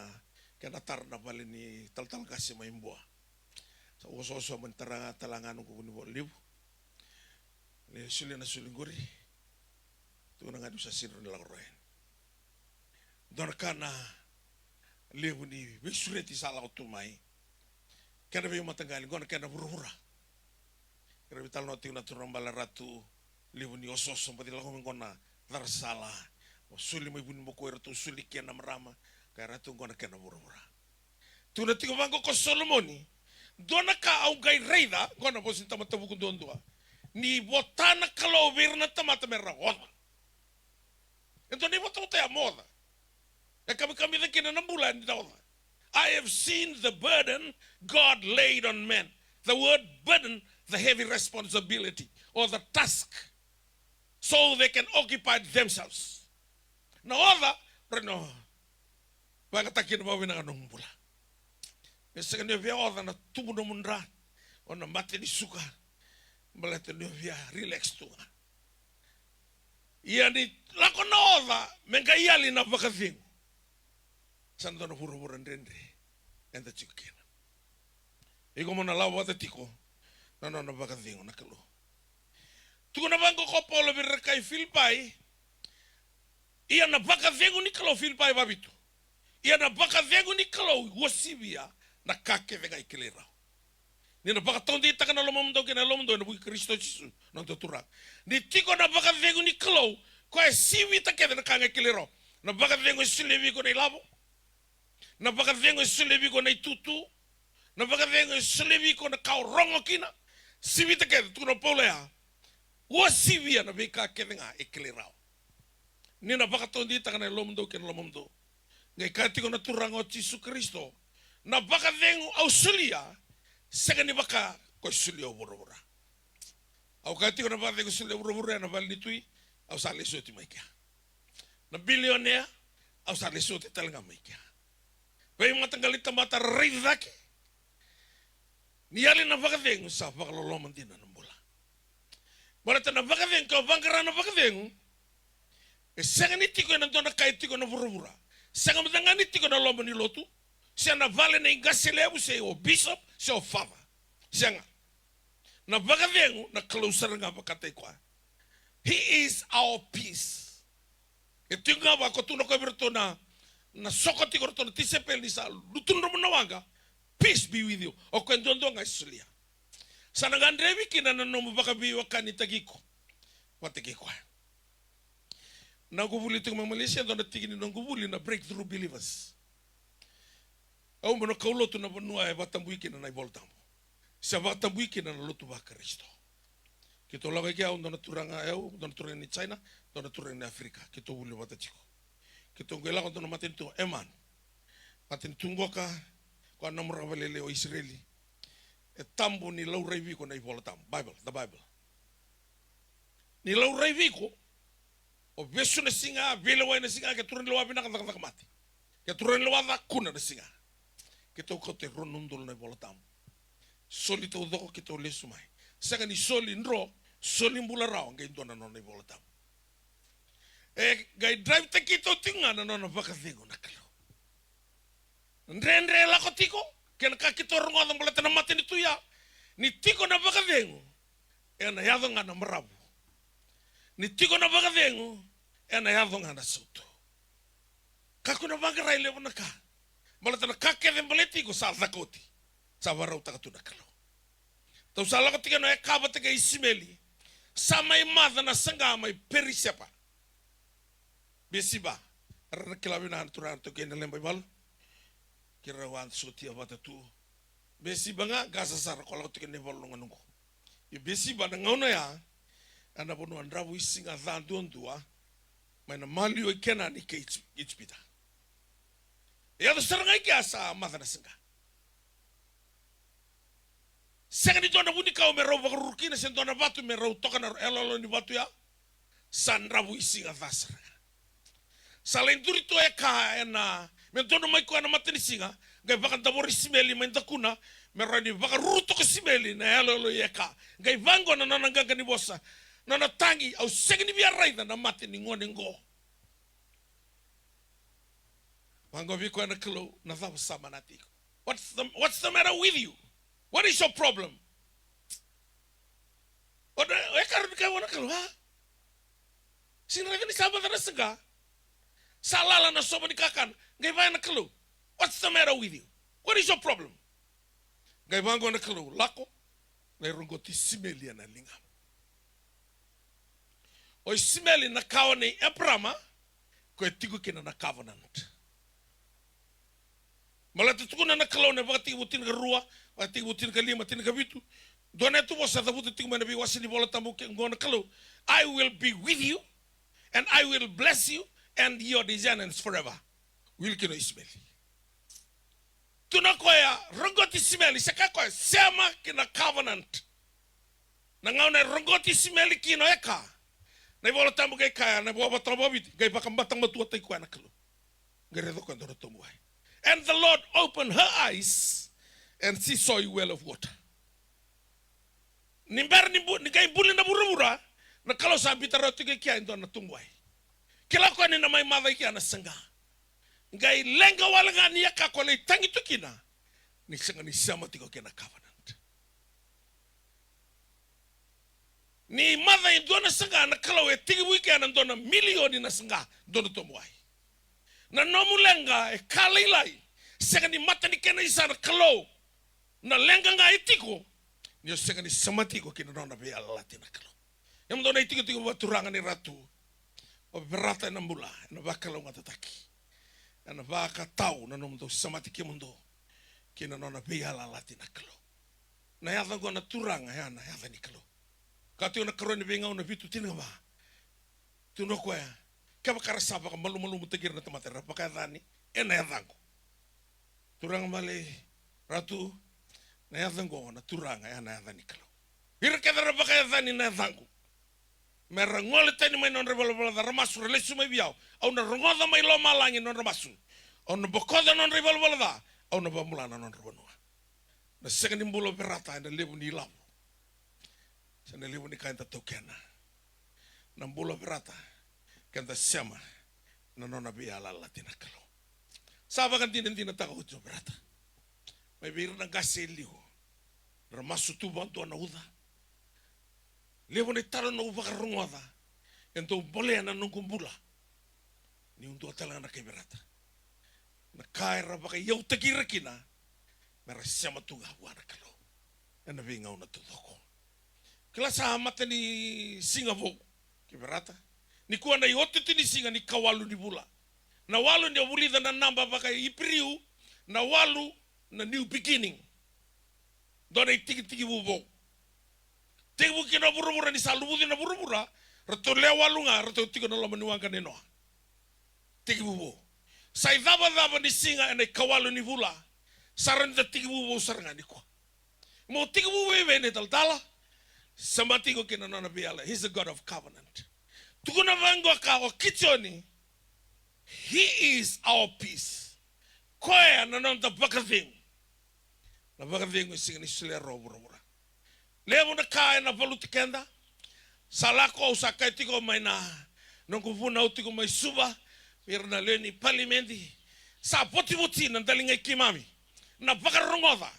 kena tara na vale ni talatala qase mai Bua. Sa osooso mani tara tale ga noqu Vunivola Levu. Lai solia na soli qori. Tukuna ga niu sa sega ni lako rawa yani. Dua na ka na levu ni veisureti sa lako tu mai. Kena veimataqali, qo na kena vuravura. Era veitalanoa tiko na turaga bale, ratu levu ni osooso, baci lako mai qo na carasala. O soli mai Vunibokoi, ratou soli kena marama, ka e ratu qo na kena vuravura. Tukuna tiko vaqo ko Solomoni, dua na ka au qai raica, qo na vosa ni tamata vuku duadua. Ni vota na Kalou vei ira na tamata me ra oca. E dua na ivotavota ya mo oca. E kamikamica kina na bula ni da oca. I have seen the burden God laid on men. The word burden, the heavy responsibility or the task. So they can occupy themselves. Na oca, raica na vakayagataki kina vakavinaka na nomu bula. Me sega ni o via oca na tubu nomu dra, o na mate ni suka, baleta ni o via relax tu ga. Ia ni lako na oca, me qai yali na vakacegu. Sa na dua na vuravura dredre eda tiko kina. Iko mo na lako vata tiko na nona vakacegu na Kalou. Tukuna vaqo ko Paula vei ira na kai Filipai, ia na vakacegu ni Kalou, Filipai vavitu. Ia na vakacegu ni Kalou uasivia na ka kece ga e kilai rawa. Ni na vakataudeitaka na lomamudou kei na lomamudou ena vuku i Karisito Jisu na noda Turaga. Ni tiko na vakacegu ni Kalou, koya e sivita kece na ka ga e kilai rawa. Na vakacegu e solia vei iko na ilavo. Na vakacegu e solia vei iko na itutu. Na vakacegu e solia vei iko na ka o rogo kina. Sivita kece, tukuna o Paula ya. Uasivia na veika kece ga e kilai rawa. Ni na vakataudeitaka na lomamudou kei na lomamudou. Qai kaya tiko na Turaga o Jisu Karisito, na vakacegu au solia, sega ni vaka ko e solia o vuravura. Au kaya tiko na vakacegu e solia o vuravura ena vale ni tui, au sa lesu oti mai kea. Na bilionea, au sa lesu oti tale ga mai kea. Veimataqali tamata raica cake. Ni yali na vakacegu sa vakaloloma dina na bula. Baleta na vakacegu, ke o vaqara na vakacegu, e sega ni tiko ena dua na ka e tiko ena vuravura. Sega mada ga ni tiko ena loma ni lotu, se na vale nei qase levu, se o bishop, se o father. Sega. Na vakacegu, na Kalou sara ga vakataki koya. He is our peace. E tiko ga vaka ko tukuna koya vei iratou na, na soko tiko iratou na tisaipeli ni sa lutudromu na waqa. Peace be with you. O koya duadua ga e solia. Sa na gadrevi kina na nomu vakaveiwekanitaki iko vata kei koya. Na noqu vuli tiko mai Malaysia, dua na tiki ni noqu vuli na Breakthrough Believers. Au mai na kaulotu na vanua e vakatabui kina na iVolatabu. Se vakatabui kina na lotu vaKarisito. Keitou lako i kea, au, dua na turaga, au, dua na turaga ni China, dua na turaga ni Afrika. Keitou vuli vata tiko. Keitou qai lako dua na matanitu, Eman. Matanitu qoka, ko a nomu raka valele o Isireli. E tabu ni laurai vei iko na iVolatabu, Bible, the Bible. Ni laurai vei iko, o vesu na siga, veilewai na siga, ke turaga ni lewa vinaka, cakacaka mate. Ke turaga ni lewa ca, kuna na siga. Keitou kauta e rua na udolu na iVolatabu. Soli taucoko, keitou lesu mai. Sega ni soli dro, soli bula rawa, qai dua na nona iVolatabu. E qai drive-taki keitou tiko ga na nona vakacegu na Kalou. Dredre e lako tiko, kei na ka keitou rogoca baleta na matanitu ya. Ni tiko na vakacegu, ena yaco ga na maravu. Ni tiko na vakacegu, ena yaco ga na sautu. Kakua ni vaqara e levu na ka. Baleta na ka kece baleti iko sa caka oti. Sa vakarautaka tu na Kalou. Tou sa lako tiko ena weka vata kei Isimeli. Sa mai maca na saqa mai Perisepa. Besiba. Era na kila vinaka na turaga, na taukei na leba i valu. Keirau a sotia vata tu. Besiba ga, qase sara, ko lako tiko ena ivalu na gauna oqo. Ia Besiba na gauna ya, ena vanua dravuisiga ca duadua, mai na maliwa i Kenani kei Ijip-, Ijipita. E yaco sara ga i kea sa maca na saqa. Sega ni dua na vunikau me rau vakaruru kina, se dua na vatu me rau toka na yaloyalo ni vatu ya. Sa dravuisiga ca sara ga. Sa lai duri tu e ka ena, me donu mai koya na matanisiga, qai vakadavori Isimeli mai dakuna, me rawa ni vakaruru toka o Isimeli na yaloyalo i e ka. Qai vaqo na nona qaqa ni vosa, nona tagi, au sega ni via raica na mate ni gone qo. Vaqo vei koya na Kalou, na cava sa manati iko? What's the, what's the matter with you? What is your problem? O na, o e karua ni kai vua na Kalou, a? Sega ni raica ni sa maca na saqa. Sa lala na sova ni kakana. Qai vaya na Kalou. What's the matter with you? What is your problem? Qai vaqo na Kalou, lako. Na irogoti Isimeli ena liga. O Isimeli na kawa nei Eparama, ko e tiko kina na covenant. Baleta tukuna na Kalou ena Vakatekivu tinikarua, Vakatekivu tinikalima, tinikavitu. Dua na yatuvosa e cavuta tiko mai na veiwase ni Vola Tabu ke qo na Kalou. "I will be with you, and I will bless you and your descendants forever." Wili kina o Isimeli. Tukuna o koya, rogoti Isimeli, se kaya o koya, sema ki na covenant. Na gauna e rogoti Isimeli kina o Eka, na iVola Tabu qai kaya, na iVola Tabu vakaViti, qai vakamatamatuataki koya na Kalou. Qai raica o koya e dua na tobu wai. And the Lord opened her eyes, and she saw a well of water. Ni bera ni bu-, ni qai buli na vuravura, na Kalou sa biuta rawa tiko e kea e dua na tobu wai. Kila o koya ni na mai maca i kea na saqa. Qai leqa wale ga ni Eka ko lai tagi tu kina, ni sega ni sema tiko kina na covenant. Ni maca e dua na saqa, na Kalou e tekivu i kea na dua na milioni na saqa, dua na tobu wai. Na nomu leqa e ka lailai, sega ni mata ni kena isa na Kalou. Na leqa ga e tiko, ni o sega ni sema tiko ki na nona veiyalayalati na Kalou. Ia mo dou na itikotiko vakaturaga ni Ratu, o Verata ena bula, ena vakalougatataki. Ena vakatau na nomudou semati kemudou ki na nona veiyalayalati na Kalou. Na yaca oqo na Turaga, ya na yaca ni Kalou. Ka tiko na Karua ni Veigauna vitu tinikava. Tukuna o koya, kevaka ra sa vakamalumalumutaki ira na tamata, era vakayacani ena yacaqu. Turaga bale, Ratu, na yaca oqo na Turaga, ya na yaca ni Kalou. Ira kece ra vakayacani na yacaqu, me ra gole tani mai na nodra ivalavala ca, ra masu, ra lesu mai vei au, au na rogoca mai lomalagi na nodra masu. Au na bokoca na nodra ivalavala ca, au na vakabula na nodra vanua. Na sega ni bula o Verata ena levu ni ilavo se na levu ni ka eda taukena. Na bula o Verata, keda sema na nona veiyalayalati na Kalou. Sa vakadinadinataka oti o Verata mai vei ira na qase e liu, ra masu tu vakadua na uca. Levu na italanoa au vakarogoca, e dau bolea na noqu bula. Niu dua tale ga na kai Verata, na ka era vakaiyautaki ira kina, me ra sema tu ga vua na Kalou ena veigauna taucoko. Kila, sa mata ni siga vou kei Verata. Nikua na iotioti ni siga ni kawalu ni vula. Na walu, ni o vulica na naba vakaIperiu, na walu na new beginning. Dua na itikitiki vou. Tekivu kina o vuravura, ni sa luvuci na vuravura, ratou lewe walu ga, ratou tiko na loma ni waqa nei Noa. Tekivu vou. Sa icavacava ni siga ena ikawalu ni vula, sa rawa ni da tekivu vou sara ga nikua. Mo tekivu vei vei na italatala? Sema tiko ki na nona veiyala. He's a God of covenant. Tukuna vaqo o Kijioni, he is our peace. Koya na noda vakacegu. Na vakacegu e sega ni solia rawa o vuravura. Levu na ka ena valuti keda. Sa lako, au sa kaya tiko mai na noqu vunau tiko mai Suva, vei ira na lewe ni palimedi. Sa votivoti na daliga i keimami na vakarogoca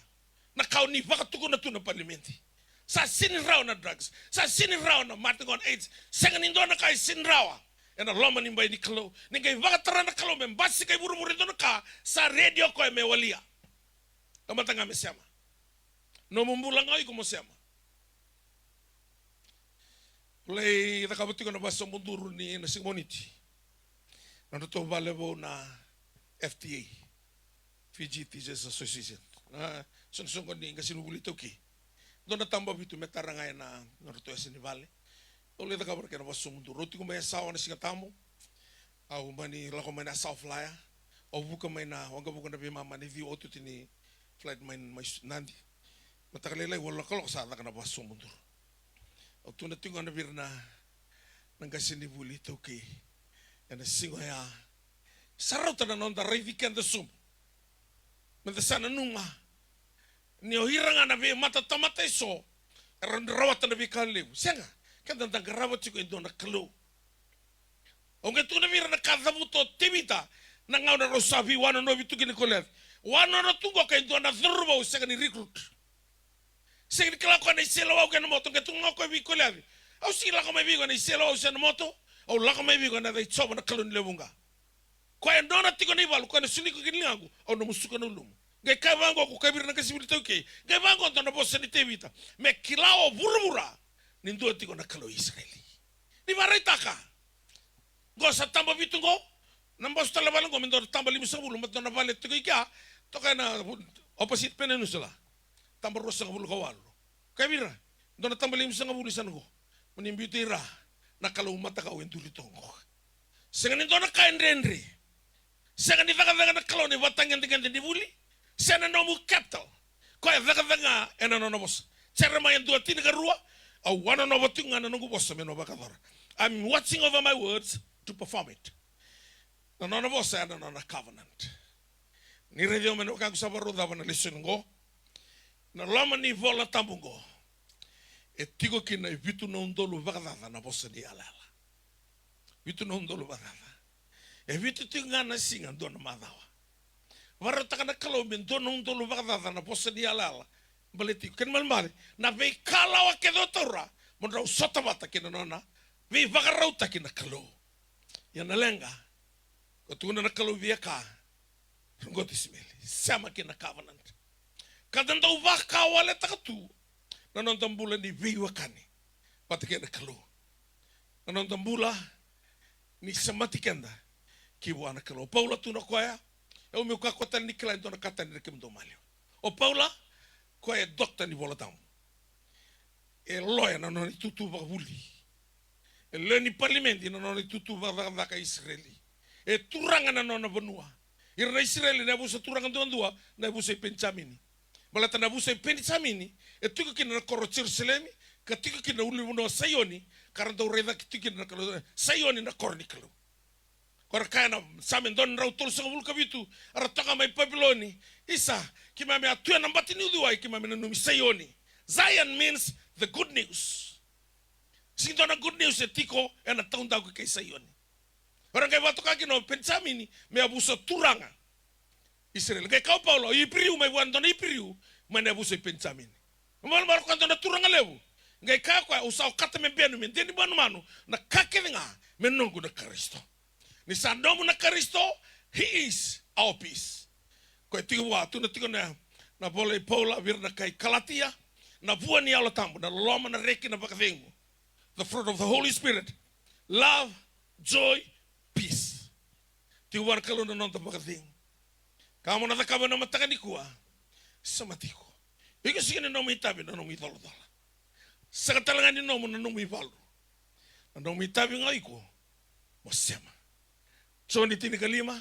na ka o ni vakatukuna tu na palimedi. Sa sega ni rawa na drugs, sa sega ni rawa na mate qo na AIDS. Sega ni dua na ka e sega ni rawa ena loma ni bai ni Kalou. Ni qai vakatara na Kalou me basika i vuravura e dua na ka, sa redi o koya me walia. Tamata ga me sema. Nomu bula ga o iko mo sema. Au lai cakava tiko na vasobu duru ni na siga Moniti. Na nodratou vale vou na F T A, Fiji Teachers Association. Na soqosoqo ni qasenivuli iTaukei. Dua na tabavitu me tara ga ena nodratou yasa ni vale. Au lai cakava na kena vasobu duru. Au tiko mai Yasawa na Siga Tabu. Au mani lako mai na Yasawa Flyer. Au vuka mai na waqavuka na veimama ni ciwa, otioti ni flight mai, mai Nadi. Mataka lailai, walu na kaloko sa caka na vasobu duru. Au tukuna tiko ga vei ira na, na qasenivuli iTaukei ena siga oya. Sa rauta na noda raici keda sobu. Meda sa nanuma ni o ira ga na veimatatamata eso era rawata na veika levu. Sega, keda da qarava tiko e dua na Kalou. Au qai tukuna vei ira na ka cavuta o Tevita na gauna rau sa veiwanonovi tu kina o Koliaci. Wanono tu qo kei dua na cauravou sega ni recruit. Sega ni kila o koya na iseleiwau kei na moto, qai tukuna o koya vei Koliaci, au sega ni lako mai vei iko ena iseleiwau se na moto, au lako mai vei iko ena yaca i Jiova na Kalou ni lewe vuqa. Koya e nona tiko na ivalu, koya na soli iko ki na ligaqu, au na musuka na ulumu. Qai kaya vaqo, ko kaya vei ira na qasenivuli taukei, qai vaqo dua na vosa ni Tevita: Me kila, o vuravura, ni dua tiko na Kalou i Isireli. Ni vakaraitaka. Qo sa taba vitu qo. Na boso tale vale qo me dua na taba limasagavulu, me dua na vale tiko i kea, toka ena opposite Peninsula. Taba ruasagavulu ka walu. Kaya vei ira, dua na taba limasagavulu i sana qo. Mo ni biuti ira na kalou matakau e duri toka qo. Sega ni dua na ka e dredre. Sega ni cakacaka na Kalou na ivakatagedegede ni vuli, se na nomu capital. Koya e cakacaka ga ena nona vosa. Jeremaia dua tinikarua: Au a nonova tiko ga na noqu vosa me na vakayacora. I'm watching over my words to perform it. Na nona vosa ena nona covenant. Ni raici au mai na wekaqu, sa vakarau cava na lesoni qo. Na loma ni iVola Tabu qo, e tiko kina e vitu na udolu vakacaca na vosa ni yalayala. Vitu na udolu vakacaca. E vitu tiko ga na siga, dua na macawa. Vakarautaka na Kalou me dua na udolu vakacaca na vosa ni yalayala. Baleti iko, kena ibalebale, na veikalawa kece o taura, mo drau sota vata kei na nona veivakarautaki na Kalou. Ia na leqa, ko tukuna na Kalou via ka, rogoci Simeli, sema kina covenant. Ka da dau vakawaletaka tu na noda bula ni veiwekani vata kei na Kalou. Na noda bula ni semati keda ki vua na Kalou. O Paula tu na koya, e au meu kakua tale ni kila e dua na ka tani na kemudou maliwa. O Paula, koya e dokta ni Vola Tabu. E loya na nona itutu vakavuli. E lewe ni palimedi na nona itutu vakacakacaka i Isireli. E turaga na nona vanua. Ira na Isireli na yavusa turaga duadua, na yavusa i Penijamini. Baleta na yavusa i Penijamini e tiko kina na koro o Jerusalemi, ka tiko kina na ulunivanua o Saioni, ka ra dau raicaki tiko kina na Kalou, Saioni na koro ni Kalou. Ko ra kaya na Same dua na drau tolusagavulu ka vitu, era toka mai Papiloni. Isa, keimami a tu ena bati ni uciwai, keimami nanumi Saioni. Zion means the good news. Sega ni dua na good news e tiko ena taudaku kei Saioni. Era qai vakatoka kina o Penijamini me yavusa turaga Isireli. Qai kaya o Paula, o Iperiu mai vua e dua na Iperiu mai na yavusa i Penijamini. Malumalumu, o koya e dua na turaga levu. Qai kaya o koya, au sa okata me benu, me de ni manumanu na ka kece ga me noqu na Karisito. Ni sa nomu na Karisito, he is our peace. Koya e tiko vua, tukuna tiko na, na vola i Paula vei ira na kai Kalatia, na vua ni Yalo Tabu, na loloma, na reki, na vakacegu. The fruit of the Holy Spirit. Love, joy, peace. Tiko vua na Kalou na noda vakacegu. Ka mo na cakava ena mataka nikua, sema tiko. Iko sega ni nomu itavi na nomu icolacola. Sega tale ga ni nomu na nomu ivalu. Na nomu itavi ga o iko mo sema. Joni tinikalima: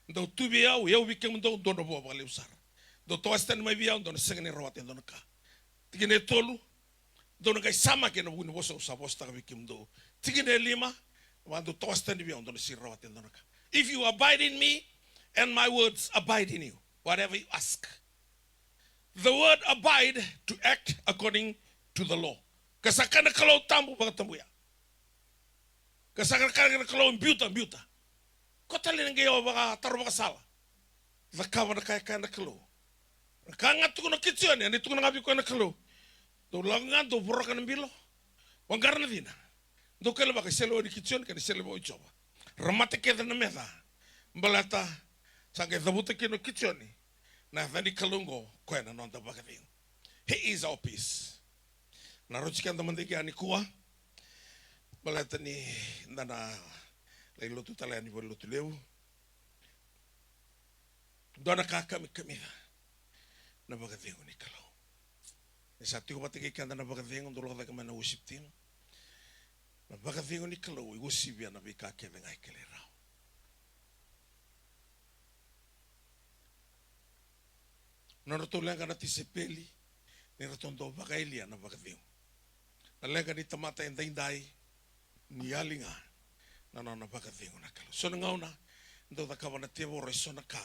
Dou tu vei au, o au vei kemudou, dou na vo vakalevu sara. Dou tawase tani mai vei au, dou na sega ni rawata e dua na ka. Tikina e tolu: Dou na qai samaki ena vuku ni vosa au sa vosataka vei kemudou. Tikina e lima: Dou tawase tani vei au, dou na sega ni rawata e dua na ka. If you abide in me and my words abide in you, whatever you ask. The word abide, to act according to the law. Ka sa kaya na Kalou tabu, vakatabuya. Ka sa kaya na Kalou biuta, biuta. Ko tale ni qai o vakataro vakasala. Cakava na ka e kaya na Kalou. Na ka ga tukuna o Kitioni, ena tukuna ga vei koya na Kalou. Dou lako ga, dou voroka na bilo. Vaqara na cina. Dou kailavaka i selewa ni Kitioni kei na selewa i Jiova. Ra mate kece na meca. Baleta sa qai cavuta kina o Kitioni na yaca ni Kalou oqo, koya na noda vakacegu. He is our peace. Na rauti keda mada i kea nikua. Baleta ni da na lai lotu tale yani vale ni lotu levu. Dua na ka kamikamica na vakacegu ni Kalou. E sa tiko vata kei keda na vakacegu, dou lako cake mai na worship team. Na vakacegu ni Kalou e uasivia na veika kece ga e kilai rawa. Nodratou leqa na tisaipeli ni ratou dau vakayalia na vakacegu. Na leqa ni tamata edaidai ni yali ga na nona vakacegu na Kalou. So na gauna dau cakava na tevoro eso na ka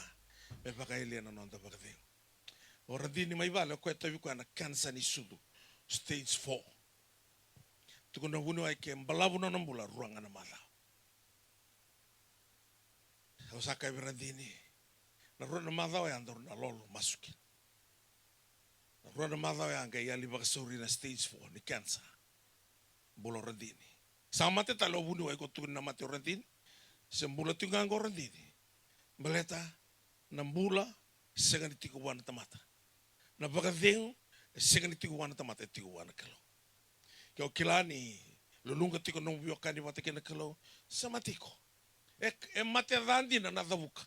me vakayalia na noda vakacegu. O Radini mai vale, o koya e tauvi koya na kenisa ni sucu, stage four. Tukuna na vuniwai ke balavu na nona bula, rua ga na macawa. Au sa kaya vei Radini, na rua na macawa ya daru na lolo masu kina. Na rua na macawa ya qai yali vakasauri na stage four ni kenisa. Bula o Radini. Sa mate tale o vuniwai ko tukuni na mate o Radini. Se bula tiko ga qo o Radini. Baleta na bula sega ni tiko vua na tamata. Na vakacegu e sega ni tiko vua na tamata, e tiko vua na Kalou. Ke o kila ni luluqa tiko na nomu veiwekani vata kei na Kalou, sema tiko. E, e mate ca dina na cavuka.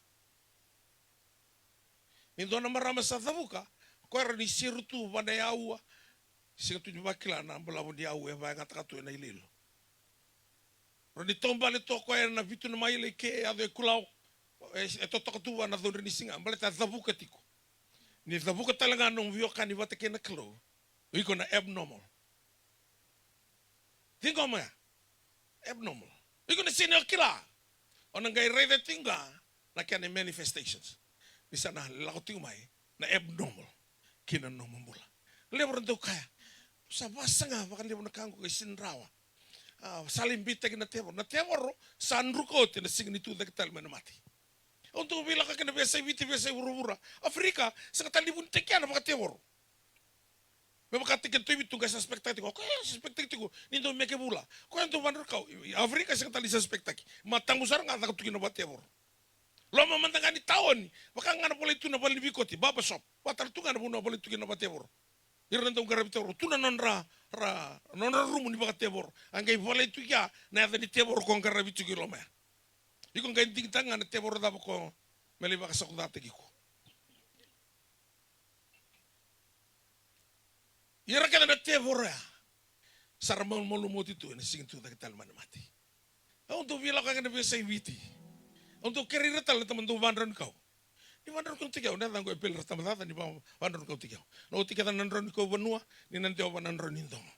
Ni dua na marama sa cavuka, o koya rawa ni seru tu va na yaua, sega tu ni vakila na balavu ni yaua e vakayagataka tu ena iloilo. Rawa ni taubale tu o koya ena vitu na maile i ke, yaco e Kulao, e, e totoka tu va na caudre ni siga, baleta e cavuka tiko. Ni cavuka tale ga na nomu veiwekani vata kei na Kalou, o iko na abnormal. Ciqoma ya. Abnormal. Iko na sega ni kila. O na qai raica tiko ga na kena manifestations. Ni sa na lako tiko mai na abnormal ki na nomu bula. Levu era dau kaya, sa vasaga vakalevu na ka qo, qai sega ni rawa. A, sa lai beitaki na tevoro. Na tevoro sa druka oti ena sega ni tucake tale mai na mate. Au dau veilakoyaki na veiyasai Viti, veiyasai vuravura. Africa, sega tale ni vunitaki kina na vakatevoro. Me vakataki kina tu e Viti, tu qai suspect-taki tiko. O koya e suspect-taki tiko ni dau meke vula. O koya dau vadrau kau. I Africa sega tale ni suspect-taki. Matamu sara ga caka tu kina na vakatevoro. Loma mada ga ni taoni, vaka ga na volai tu na vale ni veikoti, barber shop. Vakatale tu ga na vanua volai tu kina na vakatevoro. Ira na dau qaravi tevoro. Tu na nodra, ra, nodra rumu ni vakatevoro. A qai volai tu kea na yaca ni tevoro ko qaravi tiko i loma ya. Iko qai digitaka ga na tevoro cava ko me lai vakasakucataki iko. Ia ra kece na tevoro ya sa ra malumalumu oti tu ena sega ni tucake tale mai na mate. Au dau veilakoyaki na veiyasai Viti. Au dau kerei ira tale na tamata dau vadraunikau. Ni vadraunikau tiko au, na yacaqu e Peli Ratabacaca, ni va-, vadraunikau tiko au. Na oti kece na draunikau vanua, ni na dewa va na drau ni domo.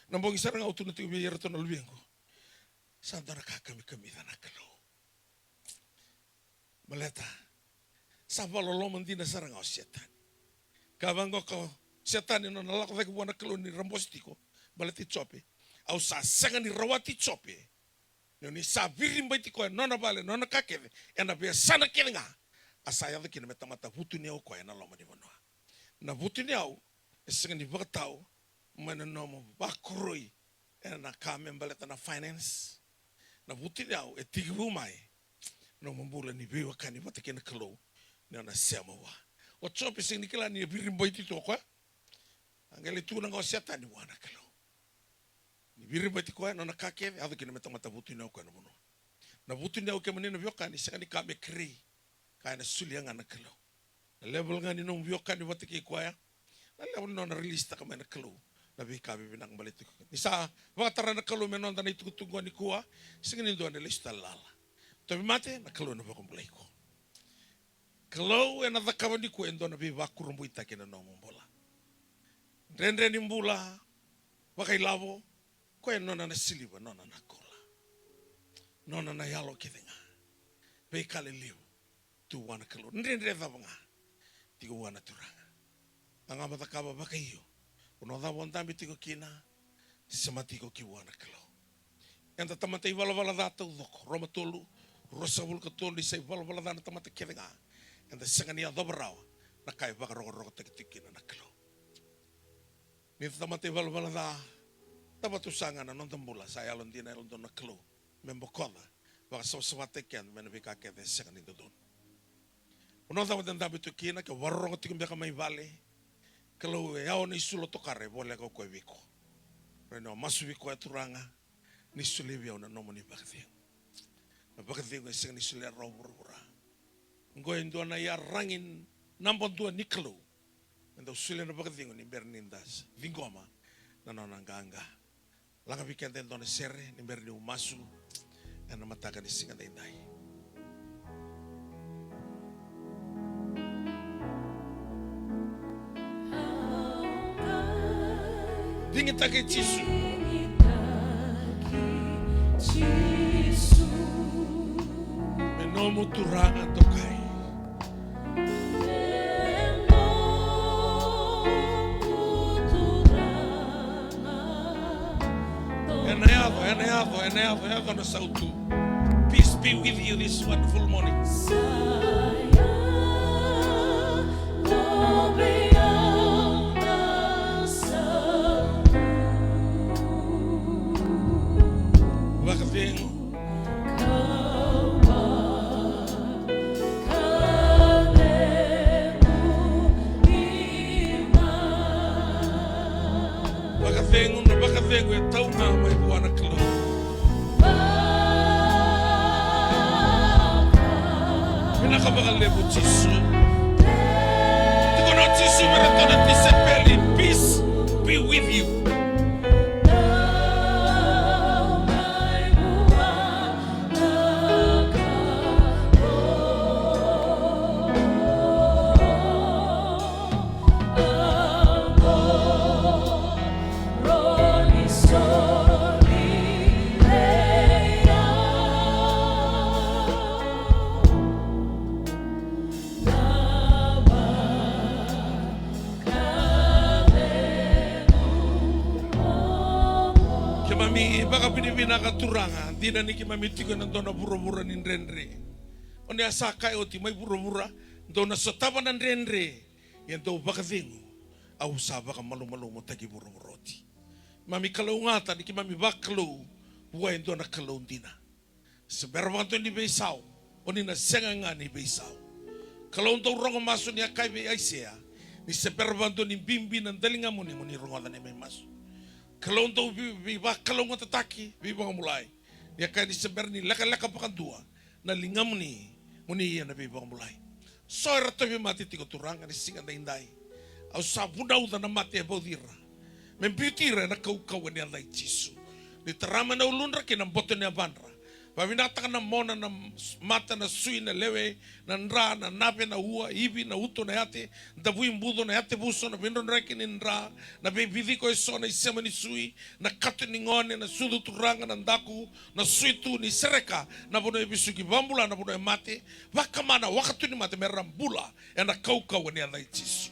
Na bogi sara ga au tukuna tiko vei iratou na luvequ, sa dua na ka kamikamica na Kalou. Baleta sa vakaloloma dina sara ga o Setani. Ka vaqo ko Setani na nona lako cake vua na Kalou ni rabose tiko, baleti Jope. Au sa sega ni rawati Jope. Ni oni sa viribaiti koya, nona vale, nona ka kece, ena veiyasana kece ga. A sa yaco kina me tamata vutuniyau koya ena loma ni vanua. Na vutuniyau e sega ni vakatau mai na nomu vakoroi ena ka me baleta na finance. Na vutuniyau e tekivu mai nomu bula ni veiwekani vata kei na Kalou, ni o na sema vua. O Jope sega ni kila ni viribaiti tu o koya. A qai lai tukuna ga o Setani vua na Kalou. Ni viribaiti koya, nona ka kece, yaco kina me tamata vutuniyau koya na vanua. Na vutuniyau, kemuni na veiwekani, sega ni ka me kerei, ka ena solia ga na Kalou. Na level ga ni nomu veiwekani vata kei koya, na level ni nona release-taka mai na Kalou na veika vivinaka baleti iko. Ni sa vakatara na Kalou me noda na itukutuku nikua, sega ni dua na lesu tale lala. Tauvimate, na Kalou ena vakabulai iko. Kalou ena cakava nikua e dua na veivakurabuitaki ena nomu bula. Dredre ni bula vakailavo, koya e nona na siliva, nona na koula, nona na yalo kece ga. Veika lelevu tu vua na Kalou. Dredre cava ga, tiko vua na Turaga. A ga mo cakava vakaio. Vanua cava o dabe tiko kina, sema tiko ki vua na Kalou. Eda tamata ivalavala ca taucoko. Roma tolu, ruasagavulu ka tolu, ni sa ivalavala ca na tamata kece ga, eda sega ni yacova rawa na ka e vakarokorokotaki tiko kina na Kalou. Ni da tamata ivalavala ca, cava tu sa ga na noda bula, sa yalodina, yalododonu na Kalou me bokoca, vakasavasavataki keda mai na veika kece e sega ni dodonu. Vanua cava da dabe tu kina, ke o vakarorogo tiko beka mai vale, Kalou e yawa na isulu o tokara e voleka o koya vei iko. Rawa ni o masu vei koya, Turaga, ni solia vei au na nomuni vakacegu. Na vakacegu e sega ni solia rawa o vuravura. Oqo e dua na iyaragi naba dua ni Kalou, me dau solia na vakacegu ni bera ni da ciqoma na nona qaqa. Laga vei keda e dua na sere ni bera niu masu ena mataka ni siga daidai. Digitaki Jisu. Me nomu Turaga dokai. Ena yaco, ena yaco, ena yaco, yaco na sautu. Peace be with you this wonderful morning. Vakacegu. Nodra vakacegu e tau ga mai vua na Kalou. Vinaka vakalevu Jisu. Tukuna o Jisu vei iratou na tisaipeli, peace be with you. Keimami vakavinavinaka Turaga, dina ni keimami tiko ena dua na vuravura ni dredre. O ni a sa kaya oti, mai vuravura dou na sotava na dredre, ia dou vakacegu, au sa vakamalumalumutaki vuravura oti. Keimami kalougata ni keimami vakalou vua e dua na Kalou dina. Se bera vakadua ni veisau, o ni na sega ga ni veisau. Kalou dau rogo masu ni a kaya vei Aisea, ni se bera vakadua ni bibi na daligamuni mo ni rogoca na neimami masu. Kalou dau vei, veivakalougatataki, veivakabulai. Ni a kaya ni se bera ni lekaleka vakadua na ligamuni mo ni ia na veivakabulai. So era tauvimate tiko Turaga ni siga daidai. Au sa vunauca na mate e vauci ira me biuti ira ena kaukauwa ni yaca i Jisu. Ni tara mai na uludra kei na boto ni yavadra. Vavinakataka na mona, na mata, na sui, na lewe, na dra, na nave, na ua, ivi, na uto, na yate, davui buco, na yate vuso, na veidrodroi kei na dra, na veiviciko eso, na isema ni sui, na kato ni gone, na sucu turaga, na daku, na sui tu, ni sereka na vanua e vesuki, vakabula na vanua e mate, vakamana, wakatu ni mate, me ra bula ena kaukauwa ni yaca i Jisu.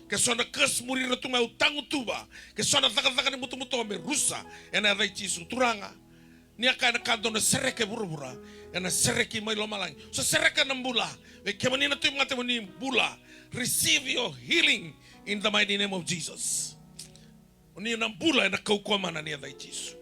Ke so na curse muri ira tu mai, au tagutuva. Ke so na cakacaka ni butobuto me rusa ena yaca i Jisu. Turaga, ni a kaya na ka dou na sereka e vuravura, ena sereki mai lomalagi. So sereka na bula vei kemuni na tauvimate mo ni bula. Receive your healing in the mighty name of Jesus. O ni na bula ena kaukauwa mana ni yaca i Jisu.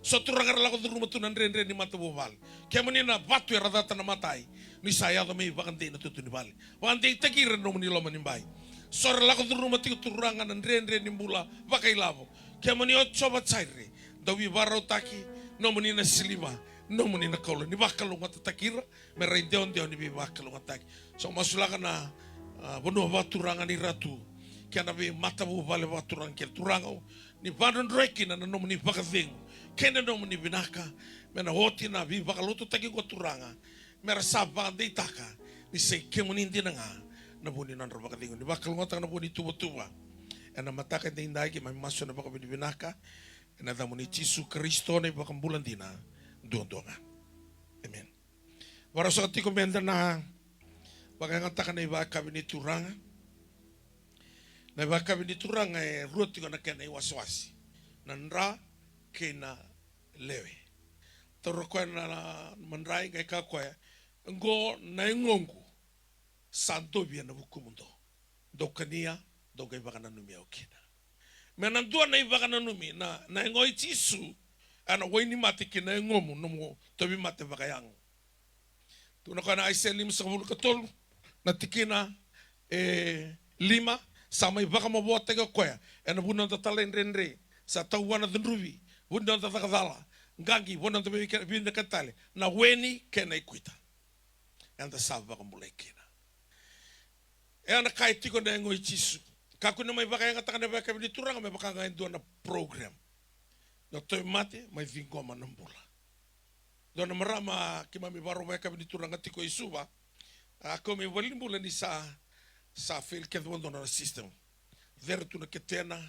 So Turaga era lako curuma tu na dredre ni matavuvale. Kemuni na vatu era cata na matai, ni sa yaco me ivakadei na tutu ni vale. Vakadeitaki ira ena nomuni loma ni bai. So era lako curuma tiko Turaga na dredre ni bula vakailavo. Kemuni o Jiova Jaire, dau veivakarautaki, nomuni na siliva, nomuni na koula, ni vakalougatataki ira, me ra idewadewa ni veivakalougatataki. Sa masulaka na, a, vanua vakaturaga ni Ratu, kei na veimatavuvale vakaturaga kei na Turaga, ni vakadrodroi kina na nomuni vakacegu kei na nomuni vinaka, me na oti na veivakalotutaki oqo Turaga, me ra sa vakadeitaka ni sa i kemuni dina ga na vu ni nodra vakacegu. Ni vakalougatataka na vu ni tuvatuva. Ena mataka edaidai keimami masu ena vakavinavinaka ena yacamuni Jisu Karisito na iVakabula dina duadua ga. Amen. Vakarau saka tiko meda na vakayagataka na ivakayakavi ni Turaga. Na ivakayakavi ni Turaga e rua tiko na kena iwasewase, na dra kei na lewe. Taura koya na madrai, qai kaya koya, oqo na yagoqu sa dovi ena vukumudou. Dou kania, dou qai vakananumi au kina. Me na dua na ivakananumi, na, na yago i Jisu, ena wainimate ki na yagomu, nomu tauvimate vakayago. Tukuna koya na Aisea limasagavulu ka tolu, na tikina e lima, sa mai vakamavotaki o koya ena vu ni noda talaidredre, sa tau vua na cudruvi, vu ni noda caka cala, qaqi, vu ni noda vei-, vinakata tale, na weni kei na ikuita. Eda sa vakabulai kina. E a na ka e tiko na yago i Jisu. Kakua ni mai vakayagataka na ivakayakavi ni Turaga me vaka ga e dua na program. Na tauvimate mai ciqoma na bula. Dua na marama keimami vakarau vakayakavi ni Turaga tiko i Suva, a kau mai valenibula ni sa, sa fail kece vakadua na system. Cere tu na ketena,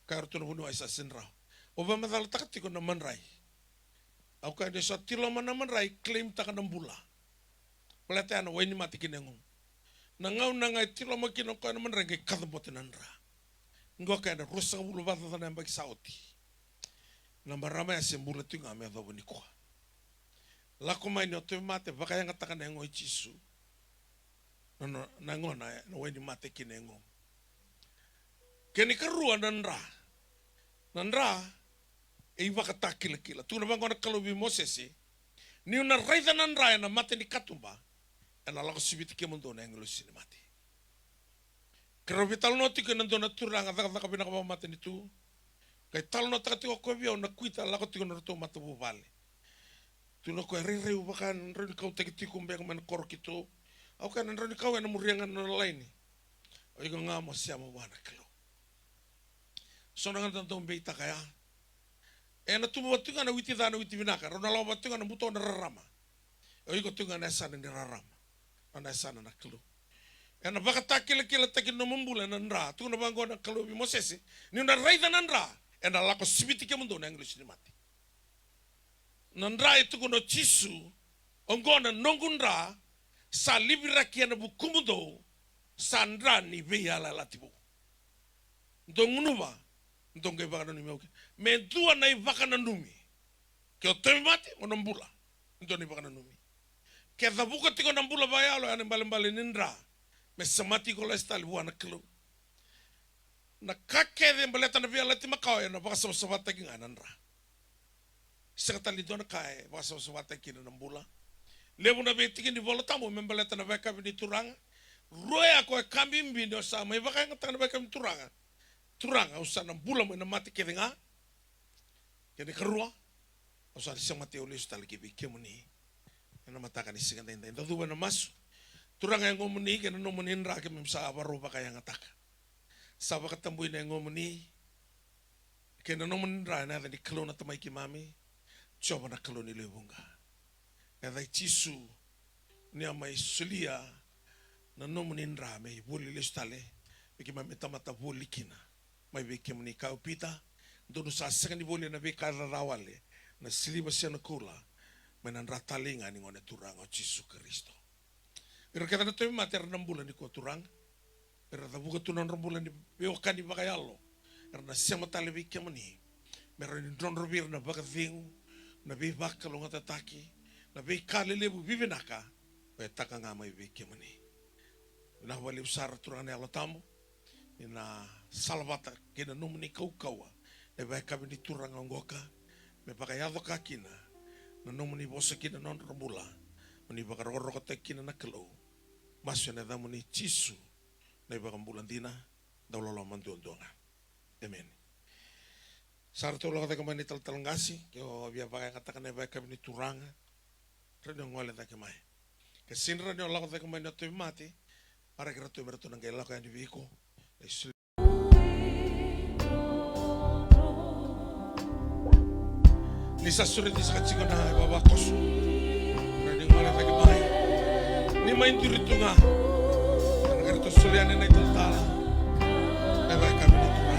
ka era tu na vuniwai sa sega ni rawa. Au vakamacalataka tiko na madrai. Au kaya ni sa tiloma na madrai, claim taka na bula. Baleta ya na wainimate ki na yagomu. Na gauna ga e tiloma kina o koya na madrai, qai kacabote na dra. Qo ka ena ruasagavulu vakacaca na yabaki sa oti. Na marama ya se bula tiko ga me yacova nikua. Lako mai ni o tauvimate, vakayagataka na yago i Jisu. Na, na, na yagona, na wainimate ki na yagomu. Kena ikarua na dra. Na dra e ivakatakilakila. Tukuna vaqo na Kalou vei Mosese, niu na raica na dra ena mata ni katuba, ena lako siviti kemudou na agilosi ni mate. Keirau veitalanoa tiko ena dua na turaga cakacaka vinaka vakamatanitu. Qai talanoataka tiko o koya vei au na kuita lako tiko na nodratou matavuvale. Tukuna o koya, rairai, au vaka na drau ni kautaki tiko beka mai na koro keitou. Au kaya, na drau ni kau ena muria ga na nona laini. O iko ga mo sema vua na Kalou. So na gauna da dau beitaka ya. Ena tubu vata tiko ga na witi ca, na witi vinaka. Rau na lako vata tiko ga na buto na rarama. O iko tiko ga na yasana ni rarama. Nona yasana na Kalou. Ena vakatakilakilataki na nomu bula ena dra. Tukuna vaqo na Kalou vei Mosese, niu na raica na dra, ena lako siviti kemudou na agilosi ni mate. Na dra e tukuna o Jisu, oqo na noqu dra, sa liviraki ena vukumudou, sa dra ni veiyalayalati vou. Dou gunuva, dou qai vakananumi au kina. Me dua na ivakananumi. Ke o tauvimate, o na bula. Dua na ivakananumi. Ke cavuka tiko na bula vakayalo, ya na ibalebale ni dra. Me semati iko lesu tale vua na Kalou. Na ka kece baleta na veiyalayalati makawa ena vakasavasavataki ga ena dra. Sega tale ni dua na ka e vakasavasavataki kina na bula. Levu na veitiki ni Vola Tabu me baleta na vakayakavi ni Turaga. Rua ya koya ka bibi ni o sa mai vakayagataka na vakayakavi ni Turaga. Turaga, au sa na bula mai na mate kece ga. Kena ikarua, au sa na semati au lesu tale ki vei kemuni. Ena mataka ni siga daidai, da cuva ena masu. Turaga, e yagomuni kei na nomuni dra keimami sa vakarau vakayagataka. Sa vakatabui na yagomuni kei na nomuni dra ena yaca ni Kalou na Tamai keimami, Jiova na Kalou ni lewe vuqa. Ena yaca i Jisu, ni a mai solia na nomuni dra me ivoli lesu tale, me keimami tamata voli kina. Mai vei kemuni, kaya o Pita, dou sa sega ni volia na veika e caca wale, na siliva se na koula, mai na dra talei ga ni Gone Turaga o Jisu Karisito. Ira kece na tauvimate era na bula nikua Turaga. Era cavuka tu na nodra bula ni veiwekani vakayalo. Era na sema tale vei kemuni. Me rawa ni drodro vei ira na vakacegu, na veivakalougatataki, na veika lelevu vivinaka. Oya taka ga mai vei kemuni. Vinaka vakalevu sara Turaga na Yalo Tabu. Ni na salavata kei na nomuni kaukauwa na ivakayakavi ni Turaga oqo ka me vakayaco ka kina na nomuni vosa kina na nodra bula. Mo ni vakarokorokotaki kina na Kalou. Masu ena yacamuni Jisu na iVakabula dina, dauloloma duadua ga. Emeni. Sa ratou lako cake mai na italatala qase, ke o via vakayagataka na ivakayakavi ni Turaga. Rawa ni o gole cake mai. Ke sega ni rawa ni o lako cake mai na tauvimate, waraki ratou me ratou na qai lako yani vei iko. Ni sa sureti saka tiko na ivavakoso, rawa ni gole cake mai. Ni mai duri tu ga. Ena qai ratou solia yani na italatala. Na ivakayakavi ni Turaga.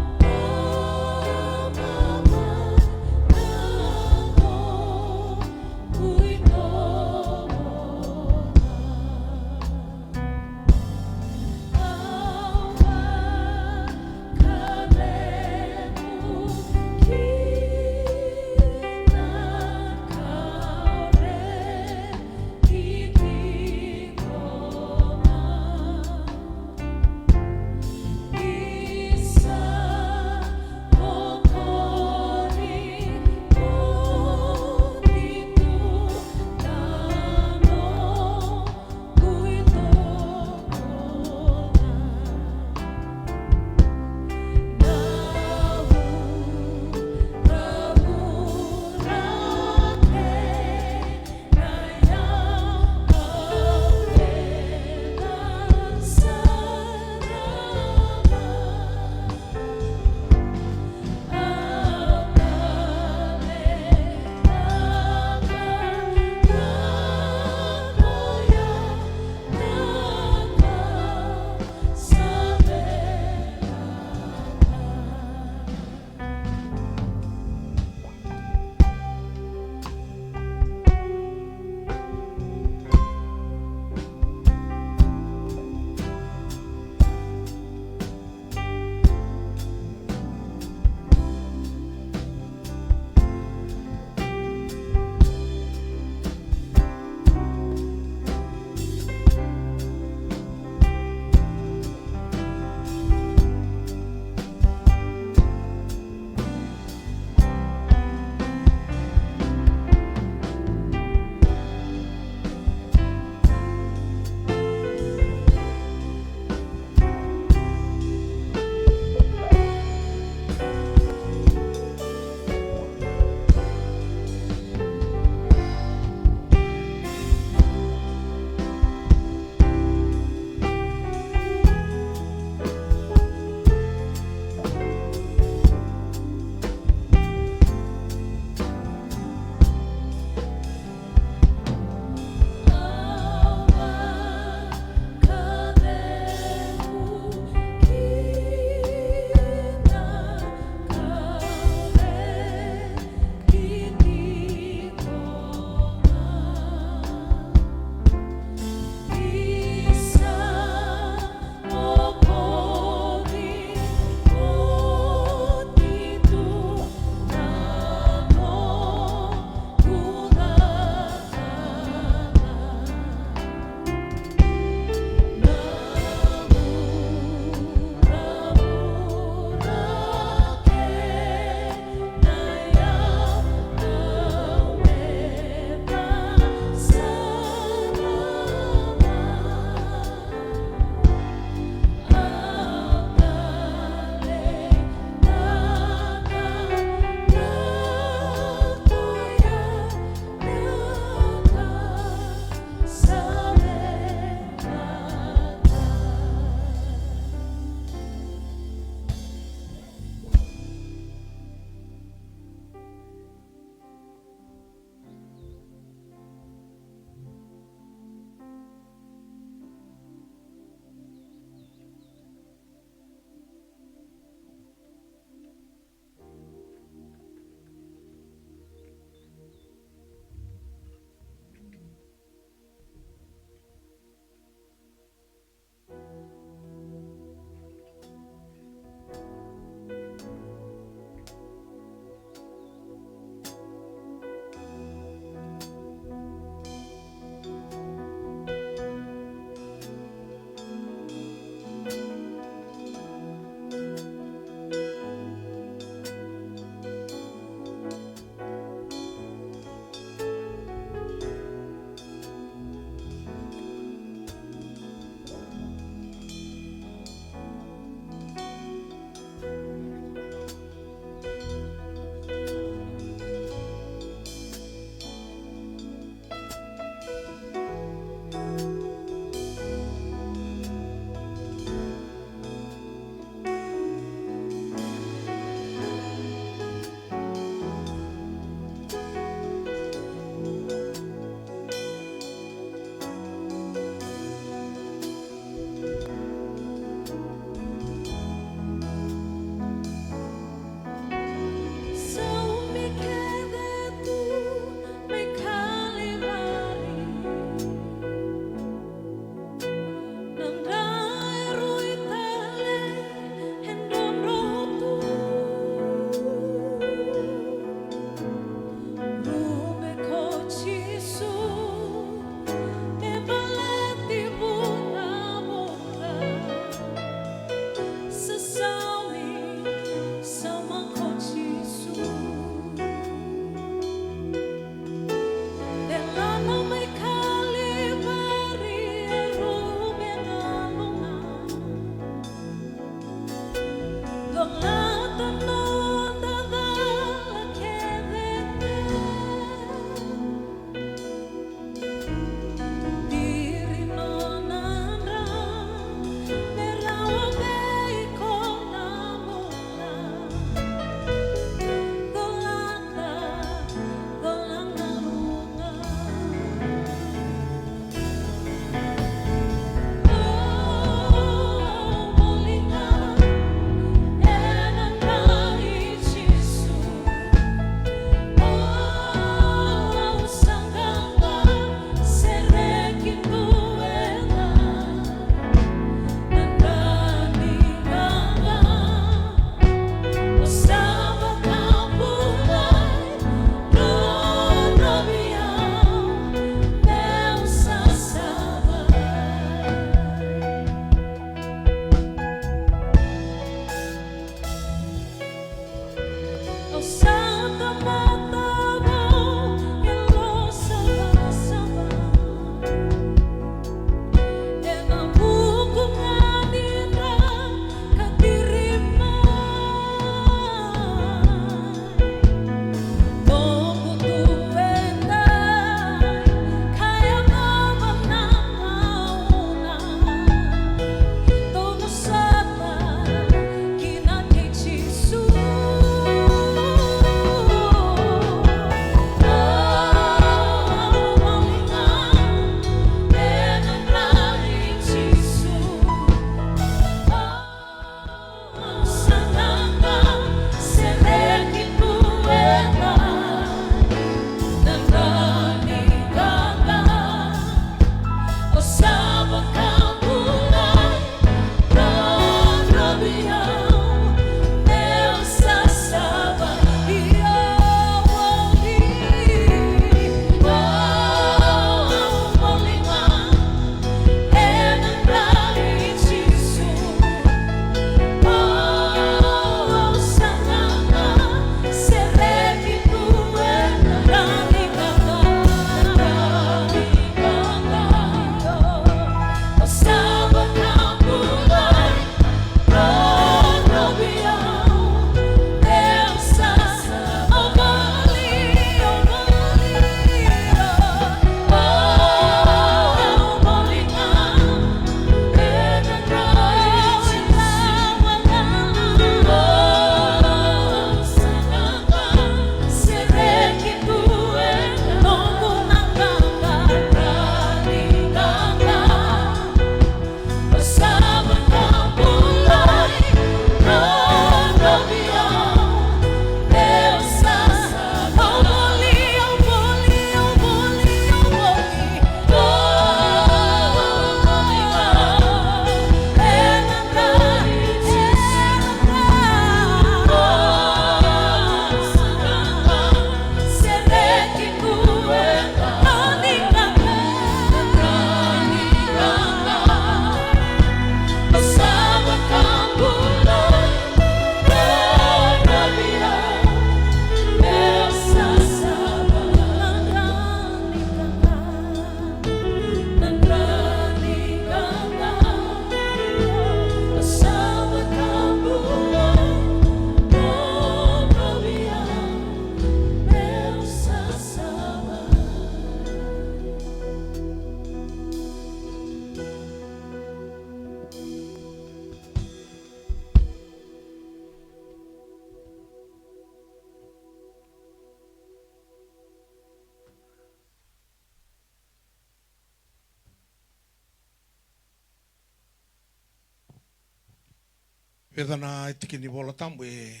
Vica na tiki ni Vola Tabu e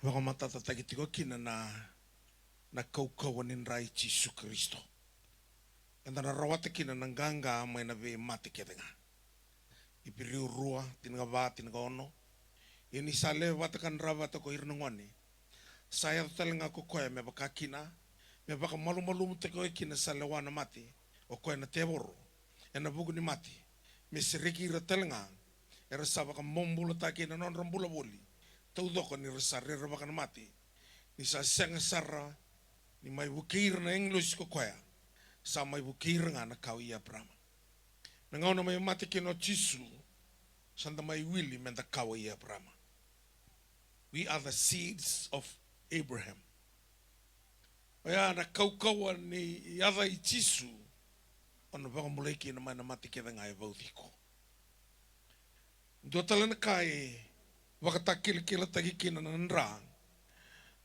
vakamatatataki tiko kina na, na kaukauwa ni dra i Jisu Karisito. Eda na rawata kina na qaqa mai na veimate kece ga. Iperiu rua, tinikava, tinikaono. Ia ni sa lewe vata ka dra vata ko ira na gone, sa yaco tale ga ko koya me vaka kina, me vakamalumalumutaki koya kina sa lewa na mate, o koya na tevoro, ena vuku ni mate, me sereki ira tale ga era sa vakabobulataki ena nodra bula voli, taucoko ni ra sa rerevaka na mate, ni sa sega sara ni mai vukei ira na agilosi ko koya, sa mai vukei ira ga na kawa i Eparaama. Na gauna mai mate kina o Jisu, sa da mai wili me da kawa i Eparaama. We are the seeds of Abraham. Oya na kaukauwa ni yaca i Jisu, o na vakabulai kina mai na mate kece ga e vauci iko. Dua tale na ka e vakatakilakilataki kina na dra,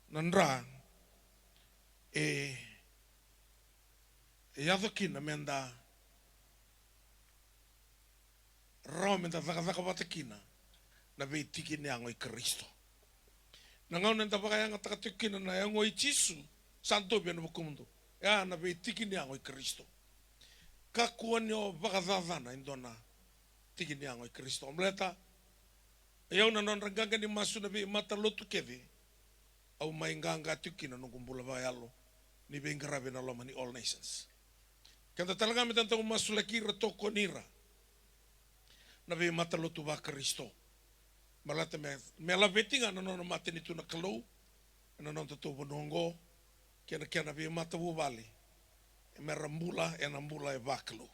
na dra e, e yaco kina meda rawa meda cakacaka vata kina na veitiki ni yago i Karisito. Na gauna eda vakayagataka tiko kina na yago i Jisu, sa dovi ena vukumudou. Ya na veitiki ni yago i Karisito. Kakua ni o vakacacana e dua na tiki ni yago i Karisito. Baleta, e au na nodra qaqa ni masu na veimata lotu kece, au mai qaqa tiko kina noqu bula vakayalo ni veiqaravi ena loma ni All Nations. Keda tale ga meda dau masulaki ira, tokoni ira na veimata lotu vaKarisito. Baleta me, me laveti ga na nona matanitu na Kalou ena nodatou vanua oqo, kei na kena veimatavuvale, me ra bula ena bula e vakalou.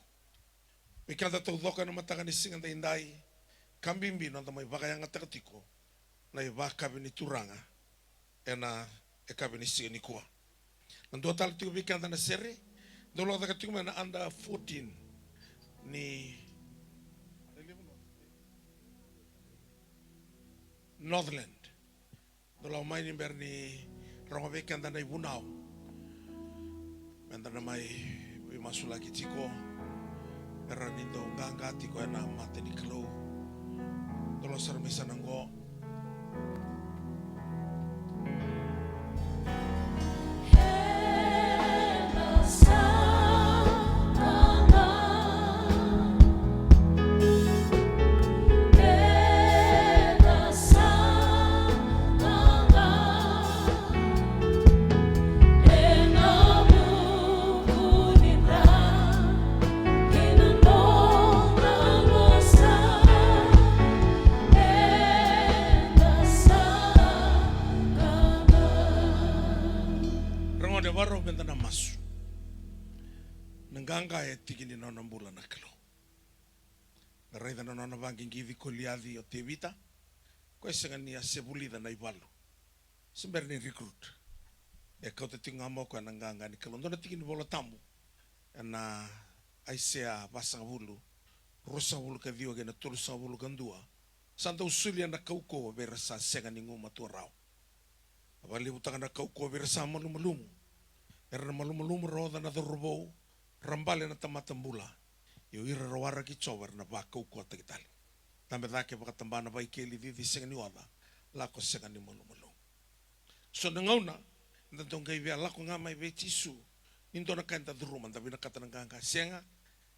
Vei keda taucoko ena mataka ni siga daidai, ka bibi noda mai vakayagataka tiko na ivakavi ni Turaga ena, e, kavi ni siga nikua. Na dua tale tiko vei keda na sere, dau lako cake tiko mai na under fourteen ni Northland. Dau lako mai ni bera ni rogo vei keda na ivunau. Meda na mai veimasulaki tiko. Era ni dau qaqa tiko ena mata ni Kalou. Dolo sara mai sana qo. Ra gone, varau meda na masu. Na qaqa e tiki ni nona bula na Kalou. Na raica na nona vaqiqici Koliaci o Tevita, ko e sega ni a se vulica na ivalu. Se bera ni recruit. E kauta tiko ga mai o koya na qaqa ni Kalou. Dua na tiki ni Vola Tabu ena Aisea vasagavulu, ruasagavulu ka ciwa kei na tolusagavulu ka dua. Sa dau solia na kaukauwa vei ira sa sega ni gumatua rawa. A vakalevutaka na kaukauwa vei ira sa malumalumu. Era na malumalumu, ra oca na cauravou, ra bale na tamata bula. Ia o ira ra waraki Jiova era na vakaukauwataki tale. Tabe cake, vakataba na vaikeli, cici sega ni oca, lako sega ni malumalumu. So na gauna eda dau qai via lako ga mai vei Jisu ni dua na ka eda curuma, da vinakata na qaqa. Sega,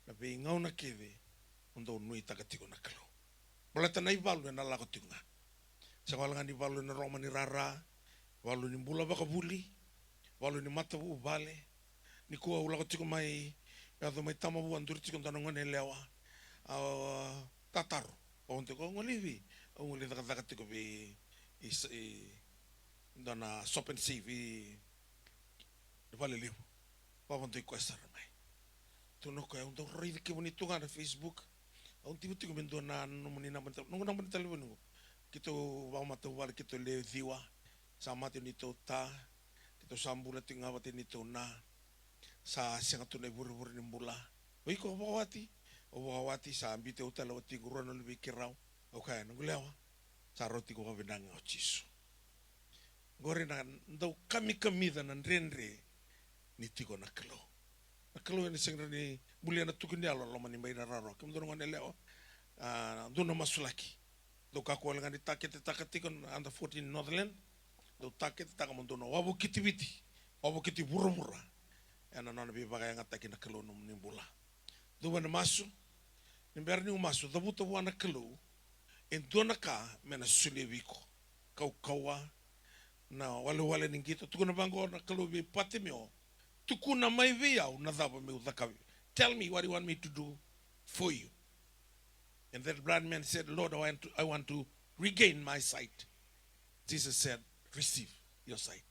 na veigauna kece mo dau nuitaka tiko na Kalou. Baleta na ivalu ena lako tiko ga. Sega wale ga ni valu ena loma ni rara, valu ni bula vakavuli, valu ni matavuvale. Nikua au lako tiko mai, yaco mai Tamavua, duri tiko dua na gone yalewa. A, tataro. Au tiko, au gole i vei? Au gole cakacaka tiko vei, i, i dua na Shop and Save i Valelevu. Vakavodoki koya sara mai. Tukuna o koya, au dau raici kemuni tu ga na Facebook. Au diva tiko me dua na nomuni naba ni tale-, noqu naba ni talevoni qo. Keitou vakamatavuvale, keitou lewe ciwa. Sa mate o neitou ta. Keitou sa bula tiko ga vata kei neitou na. Sa sega tu na ivurevure ni bula. O iko vakawati? Au vakawati, sa biuti au tale watiqu, rua na luvei keirau. Au kaya, noqu lewa, sa rauti iko vakavinaka ga o Jisu. Qori na dau kamikamica na dredre ni tiko na Kalou. Na Kalou ena sega ni bulia na tuku ni yalo e loma ni bai na rarawa. Kemudou na gone yalewa, a, dou na masulaki. Dou kakua wale ga ni taketetaka tiko na under fourteen Northland. Dou taketetaka mo dou na wavokiti Viti, wavokiti vuravura ena nona veivakayagataki na Kalou nomuni bula. Cuva ena masu. Ni bera niu masu, cavuta vua na Kalou e dua na ka me na solia vei iko. Kaukauwa, na walewale ni qito. Tukuna vaqo na Kalou vei Patimeo, tukuna mai vei au na cava meu cakava. Tell me what you want me to do for you. And that blind man said, Lord, I want to, I want to regain my sight. Jesus said, receive your sight.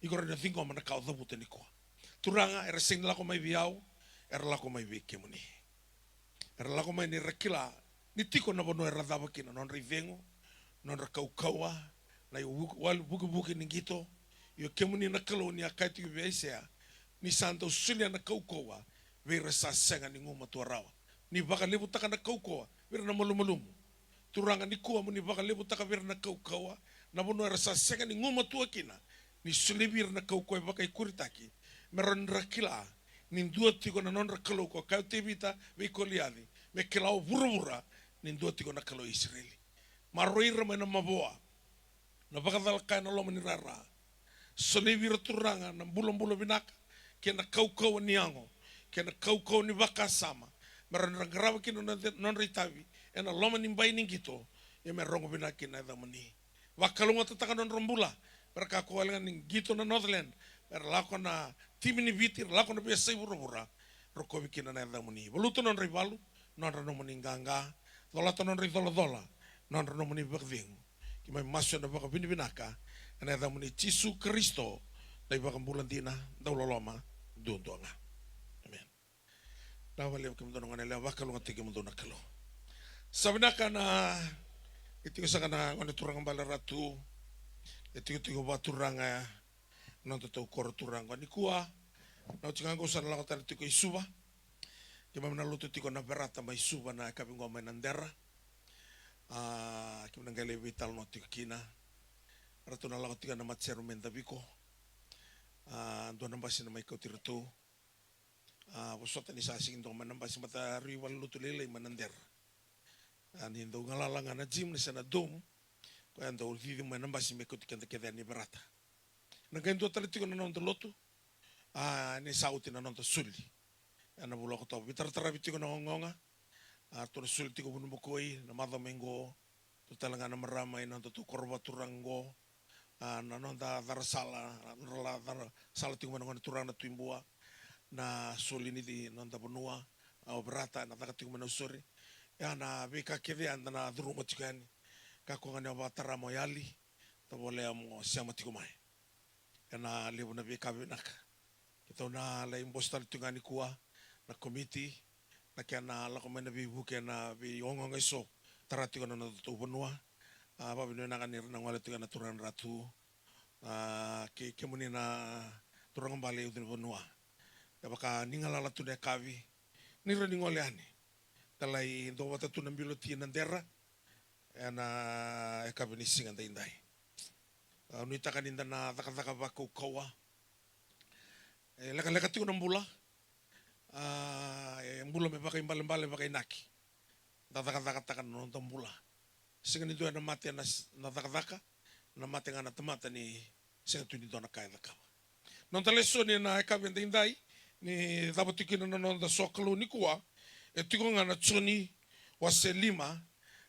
Iko rawa ni ciqoma na ka o cavuta nikua. Turaga, era sega ni lako mai vei au, era lako mai vei kemuni. Era lako mai ni ra kila ni tiko na vanua era cava kina, nodra icegu, nodra kaukauwa, na ivuki-, wal-, vukivuki ni qito. Io kemuni na Kalou, ni a kaya tiko vei Aisea, ni sa dau solia na kaukauwa vei ira sa sega ni gumatua rawa. Ni vakalevutaka na kaukauwa vei ira na malumalumu. Turaga, nikua mo ni vakalevutaka vei ira na kaukauwa na vanua era sa sega ni gumatua kina. Ni solia vei ira na kaukauwa e vakaikuritaki me rawa ni ra kila ni dua tiko na nodra Kalou, ko kaya o Tevita vei Koliaci, me kila o vuravura ni dua tiko na Kalou i Isireli. Maroroi ira mai na mavoa, na vakacalaka ena loma ni rara. Solia vei ira, Turaga, na bulabula vinaka kei na kaukauwa ni yago kei na kaukauwa ni vakasama, me rawa ni ra qarava kina na nodra, nodra itavi ena loma ni bai ni qito, ia me rogo vinaka kina na yacamuni. Vakalougatataka na nodra bula, me ra kakua wale ga ni qito na Northland, me ra lako na timi ni Viti, ra lako na veiyasai vuravura, rokovi kina na yacamuni. Valuta na nodra ivalu, nodra nomuni qaqa. Colata na nodra icolacola, nodra nomuni vakacegu. Keimami masu ena vakavinavinaka ena yacamuni Jisu Karisito, na iVakabula dina, dauloloma duadua ga. Emeni. Vinaka vakalevu kemudou na gone yalewa, vakalougatataki kemudou na Kalou. Sa vinaka na, e tiko saka na gone turaga bale Ratu, e tikotiko vakaturaga na nodatou koro turaga nikua. Na oti ga qo sa na lako tale tiko i Suva. Keimami na lotu tiko na Verata mai Suva na yakavi qo mai Nadera. A, keimami na qai lai veitalanoa tiko kina. Ratou na lako tiko na matasere mai Daviko. A, dua na basi na mai kauti iratou. A, vosota ni sa sigi dua mai na basi, mata rui valenilotu lailai mai Nadera. A, ni dau galala ga na gym ni se na dome, koya dau cici mai na basi me kauti keda kece yani Verata. Na qai dua tale tiko na noda lotu, a, ni sa oti na noda soli ena vula o Okotova. Veitarataravi tiko na ogaoga, a, ratou na soli tiko Vunibokoi na macawa mai qo. Tu tale ga na marama ena nodatou koro vakaturaga qo. A, na noda cara sala, na nodra la cara sala tiko mai na gone turaga na Tui Bua, na soli ni noda vanua, a, o Verata, na caka tiko mai na Nausori. Ia na veika kece eda na curuma tiko yani. Kakua ga ni o vakatara mo yali, tovolea mo sema tiko mai. Ena levu na veika vinaka keitou na lai bose tale tiko ga nikua, na komiti, na kena lako mai na veivuke ena veiogaoga eso tara tiko na nodatou vanua. A, vakavinavinaka ni ra na gole tiko na turaga na Ratu. A, kei kemuni na turaga bale, ucu ni vanua, e vaka ni galala tu na yakavi, ni ra ni gole yani. Da lai dua vata tu na bilo ti Nadera ena yakavi ni siga daidai. A, nuitaka ni da na cakacaka vakaukauwa. E lekaleka tiko na bula. A, e bula me vakaibalebale, vakainaki. Da cakacakataka na noda bula. Sega ni dua ena mate ena s-, na cakacaka, na mate ga na tamata ni sega tu ni dua na ka e cakava. Noda lesoni ena yakavi edaidai, ni cava tiko kina na noda sokalou nikua, e tiko ga na Joni wase lima,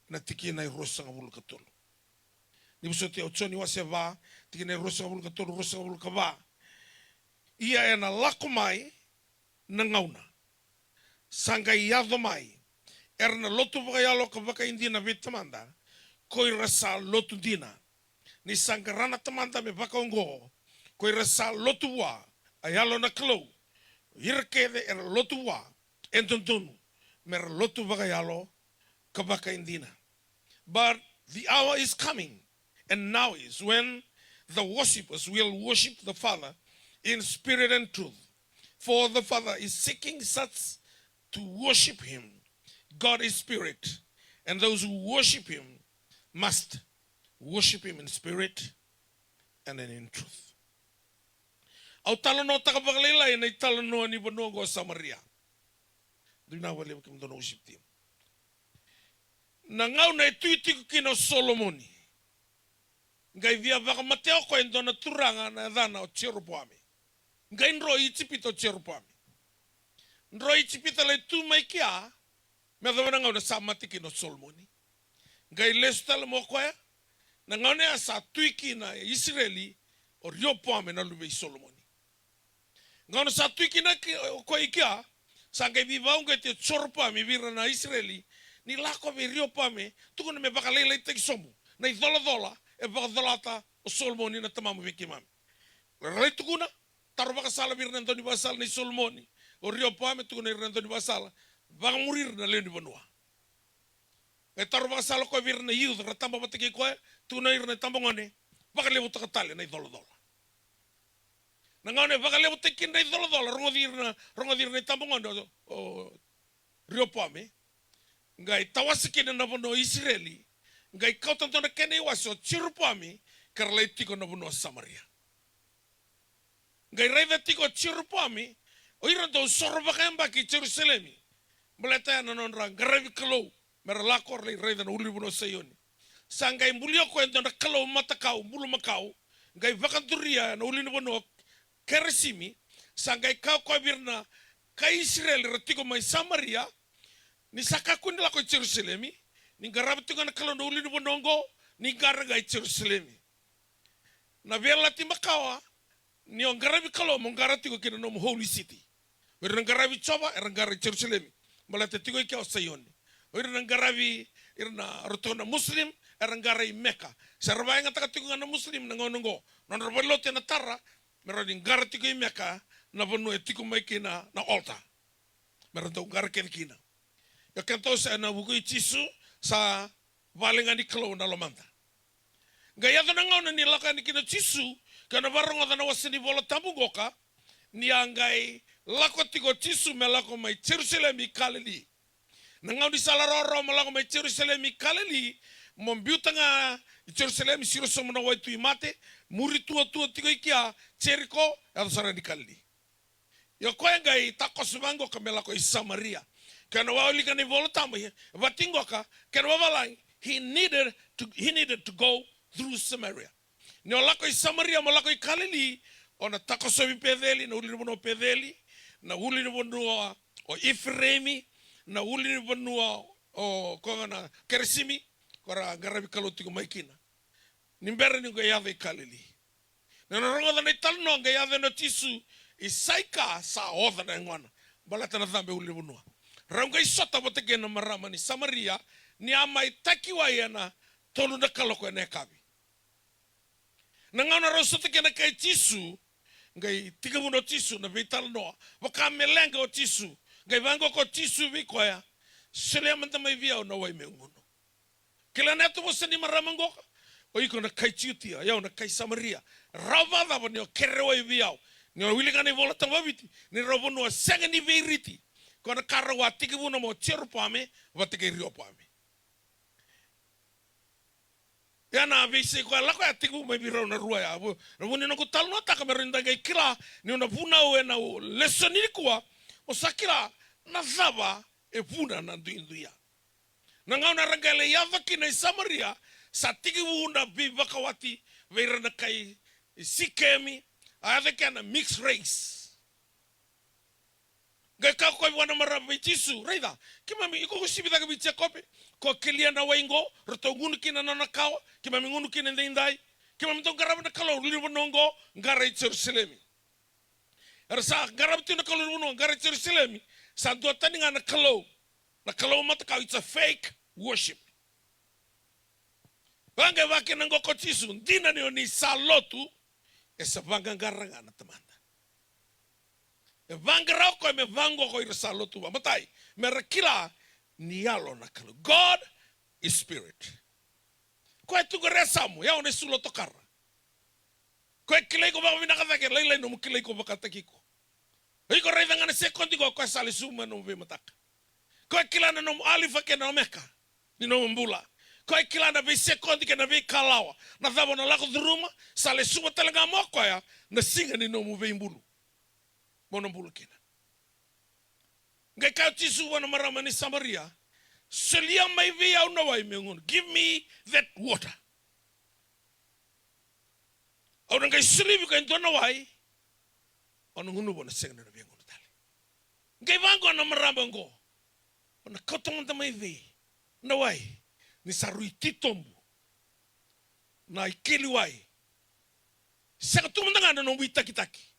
na tikina e ruasagavulu ka tolu. Ni vosoti au, Joni wase va, tikina e ruasagavulu ka tolu, ruasagavulu ka va. Ia ena lako mai na gauna, sa qai yaco mai era na lotu vakayalo ka vakaidina vei Tamada, ko ira sa lotu dina. Ni sa qara na Tamada me vakaoqo, ko ira sa lotu vua a Yalo na Kalou, ira kece era lotu vua e dodonu me ra lotu vakayalo ka vakaidina. But the hour is coming, and now is, when the worshippers will worship the Father in spirit and truth. For the Father is seeking such to worship him. God is spirit, and those who worship him must worship him in spirit and in truth. Au talanoataka vakalailai na italanoa ni vanua oqo o Samaria. Dou vinaka vakalevu kemudou na worship team. Na gauna e tui tiko kina o Solomoni, qai via vakamatea o koya e dua na turaga na yacana o Jeropoami. Qai dro i Ijipita o Jeropoami. Dro i Ijipita, lai tu mai kea, me yacova na gauna sa mate kina o Solomoni. Qai lesu tale mai o koya. Na gauna ya sa tui kina e Isireli o Riopoame na luve i Solomoni. Gauna sa tui kina ki-, o koya i kea, sa qai veivakauqeti o Jeropoami vei ira na Isireli, ni lako vei Riopoame, tukuna me vakalailaitaki sobu na icolacola e vakacolata o Solomoni na tamamu vei keimami. Ra lai tukuna, taro vakasala vei ira na daunivakasala nei Solomoni o Riopoame, tukuna ira na daunivakasala, vakamuri ira na lewe ni vanua. Qai taro vakasala o koya vei ira na youth ra taba vata kei koya, tukuna ira na itabagone, vakalevutaka tale na icolacola. Na gauna e vakalevutaki kina na icolacola, rogoci ira na, rogoci ira na itabagone o, o Reopoame. Qai tawase kina na vanua o Isireli, qai kauta dua na kena iwase o Jeropoame, ka ra lai tiko na vanua o Samaria. Qai raica tiko o Jeropoame, o ira dau soro vakayabaki i Jerusalemi, baleta ya na nodra qaravi Kalou, me ra lako ra lai raica na ulunivanua o Saioni. Sa qai bulia o koya e dua na kalou matakau, bulumakau, qai vakaduria na ulunivanua o Keresimi. Sa qai kaya o koya vei ira na kai Isireli ra tiko mai Samaria, ni sa kakua ni lako i Jerusalemi, ni qarava tiko ga na Kalou na ulunivanua oqo, ni qara ga i Jerusalemi. Na veiyalayalati makawa, ni o qaravi Kalou mo qara tiko ki na nomu holy city. O ira na qaravi Jiova era qara i Jerusalemi, baleta tiko i kea o Saioni. O ira na qaravi, ira na, ratou na Muslim, era qara i Meka. Se ra vakayagataka tiko ga na Muslim na gauna oqo, nodra valenilotu ena tara, me rawa ni qara tiko i Meka, na vanua e tiko mai kina na altar, me ra dau qara kece kina. Ia keitou sa ena vuku i Jisu, sa vale ga ni Kalou na lomada. Qai yaco na gauna ni lako yani kina o Jisu, kei na vakarogoca na wase ni Vola Tabu qoka, ni a qai lako tiko o Jisu me lako mai Jerusalemi i Kalili. Na gauna ni sala rawarawa mo lako mai Jerusalemi i Kalili, mo biuta ga i Jerusalemi, siro sobu na waitui mate, muri tuatua tiko i kea, Jeriko, yaco sara ni Kalili. Ia o koya qai takoso vaqoka me lako i Samaria. Kena wilika na iVola Tabu, e vati qoka, kena vavalagi, he needed to, he needed to go through Samaria. Ni o lako i Samaria mo lako i Kalili, o na takosovi Peceli, na ulunivanua o Peceli, na ulunivanua o Ifireimi, na ulunivanua o koya ga na Keresimi, ko ra qaravi Kalou tiko mai kina. Ni bera ni qai yaco i Kalili. Na nona rogoca na italanoa qai yaco na Jisu i Saika, sa oca na yagona. Baleta na cabe ulunivanua. Rau qai sota vata kei na marama ni Samaria, ni a mai takiwai ena tolu na kaloko ena yakavi. Na gauna rau sota kei na kai Jisu, qai tekivuna o Jisu na veitalanoa. Vaka me leqa o Jisu, qai vaqoka o Jisu vei koya, solia mada mai vei au na wai meu gunu. Kila na yatu vosa ni marama qoka. O iko na kai Jutia, o yau na kai Samaria. Rawa vakacava ni o kere wai vei au? Ni o wilika na iVola Tabu vakaviti, ni rau vanua sega ni veiriti. Ko na ka rau a tekivuna mai o Jeropoame vata kei Reopoame. Ia na veisei koya lako ya tekivu mai vei rau na rua ya. Vu, na vu ni noqu talanoataka me rau ni da qai kila ni o na vunau ena lesoni nikua, o sa kila na cava e vuna na duidui ya. Na gauna era qai lai yaco kina i Samaria, sa tekivu na veivakawati vei ira na kai Sikemi, a yaco kea na mixed race. Qai kaya o koya vua na marama vei Jisu, raica, keimami, iko ko sivi cake vei Jekope, ko kelia na wai qo, ratou gunu kina na nona kawa, keimami gunu kina edaidai, keimami dau qarava na Kalou, ulunivanua qo, qara i Jerusalemi. Era sa qarava tu na Kalou ni vanua, qara i Jerusalemi, sa duatani ga na Kalou. Na kalou matakau, it's a fake worship. Vaqai vakina qo ko Jisu, dina ni o ni sa lotu, e sa vaqaqara ga na Tamada. E vaqara o koya me vaqo ko ira sa lotu vamatai, me ra kila ni yalo na Kalou. God is spirit. Koya e tu qori e yasamu, ya o na isulu tokara. Koya e kilai iko vakavinaka cake, lailai nomu kilai iko vakataki iko. O iko raica ga na sekodi qo, koya sa lesuva mai nomu veimataka. Koya e kila na nomu alifa kei na omeka ni nomu bula. Koya e kila na veisekodi kei na veikalawa, na cava o na lako curuma, sa lesuva tale ga mai o koya na siga ni nomu veibulu. Mo na bula kina. Qai kaya o Jisu vua na marama ni Samaria, solia mai vei au na wai meu gunu. Give me that water. Au na qai solia vei iko e dua na wai, o na gunuva, o na sega ni na via gunu tale. Qai vaqo na marama qo, o na kauta mada mai vei na wai, ni sa rui titobu na ikeli wai. Sega tu mada ga na nomu itakitaki.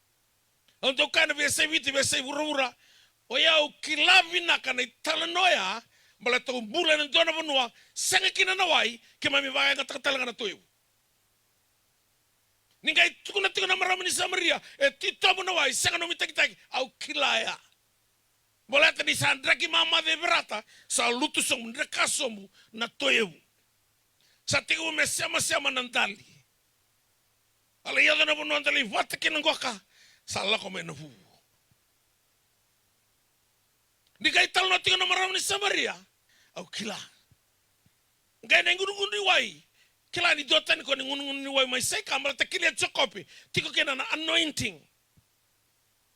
Au dau kaya na veiyasai Viti, veiyasai vuravura, o yau kila vinaka na italanoa ya, baleta au bula ena dua na vanua sega kina na wai, keimami vakayagataka tale ga na toevu. Ni qai tukuna tiko na marama ni Samaria, e titobu na wai, sega nomu itakitaki, au kila ya. Baleta ni sa draki mamaca e verata, sa lutu sobu, draka sobu na toevu. Sa tekivu me semasema na dali. A lai yaco na vanua da lai vata kina qoka, sa lako mai na vuvu. Ni qai talanoa tiko na marama ni Samaria, au kila. Qai na igunugunu ni wai, kila ni duatani ko ni gunugunu ni wai mai Saika, baleta kila o Jekope, tiko kina na anointing.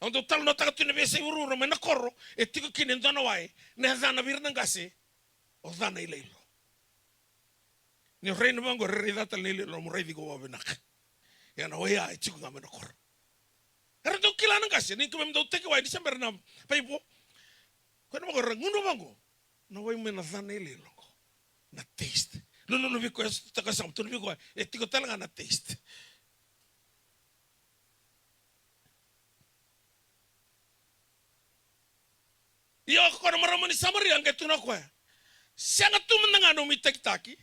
Au dau talanoataka tu na veiyasai vuravura mai na koro, e tiko kina e dua na wai, na yacana vei ira na qase, o Canailailo. Ni o rai na vanua qo, raica tale na iloilo mo raici iko vakavinaka. Ia na wai ya e tiko ga mai na koro. Era dau kila na qase, ni keimami dau teki wai, ni se bera na paipo. Koya na vanua qo, era gunu vanua qo. Na wai mai na Canailailo qo. Na taste. Lululu vei koya, sotava, sotava, tukuna vei koya, e tiko tale ga na taste. Ia o koya na marama ni Samaria qai tukuna o koya, sega tu mada ga na nomu itakitaki.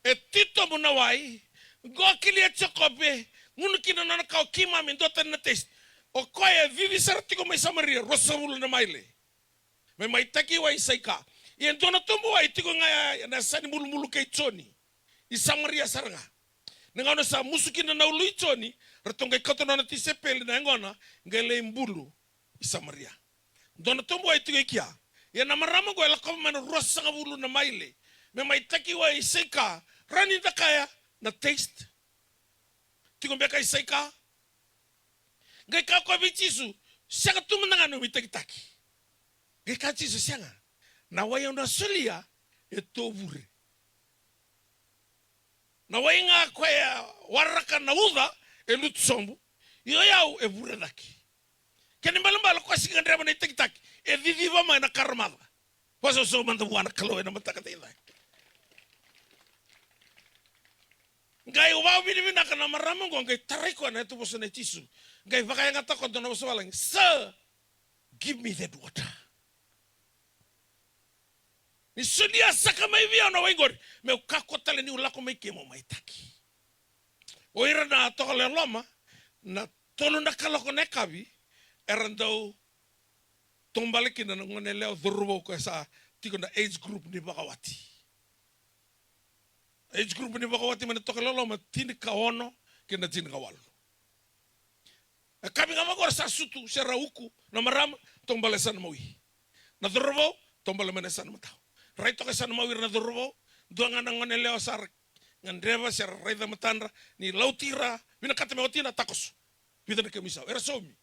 E titobu na wai. Qo kila o Jekope, gunu kina na nona kawa, keimami duatani na taste. O koya e cici sara tiko mai Samaria, ruasagavulu na maile. Me mai taki wai i Saika. Ia e dua na tubu wai tiko ga ya ena yasa ni bulubulu kei Joni. I Samaria sara ga. Na gauna sa musu kina na ulu i Joni, ratou qai kauta na nona tisaipeli na yaqona, qai lai bulu i Samaria. Dua na tubu wai tiko i kea. Ia na marama qo e lakova mai na ruasagavulu na maile me mai taki wai i Saika, rawa ni da kaya na taste. Tiko beka i Saika. Qai kaya o koya vei Jisu, sega tu mada ga na nomu itakitaki. Qai kaya o Jisu, sega. Na wai au na solia e tovure. Na wai ga koya e waraka na uca e lutu sobu. Ia o yau e vure cake. Kena ibalebale o koya sega ni gadreva na itakitaki. E ciciva mai na karamaca. Vakasausau mada vua na Kalou ena mataka edaidai. Qai vakavinavinaka na marama qo, qai tarai koya na yatuvosa nei Jisu. Qai vakayagataka o koya dua na vosa valagi, sir, give me that water. Ni solia saka mai vei au na wai qori, meu kakua tale niu lako mai ke mo mai taki. O ira na tokalau e loma, na tolu na kaloko na yakavi, era dau taubale kina na goneyalewa, cauravou koya sa tiko na age group ni vakawati. Age group ni vakawati mai na tokalau e loma, tinikaono kei na tinikawalu. E yakavi ga vaqo ra sa sutu se ra uku na marama, taubale yasana mawi. Na cauravou, taubale mai na yasana matau. Rai toka yasana mawi ira na cauravou, dua ga na goneyalewa sa ra gadreva se ra raica matadra ni lauti ira, vinakata me wati na takoso. Vica na kemu isau, era saumi.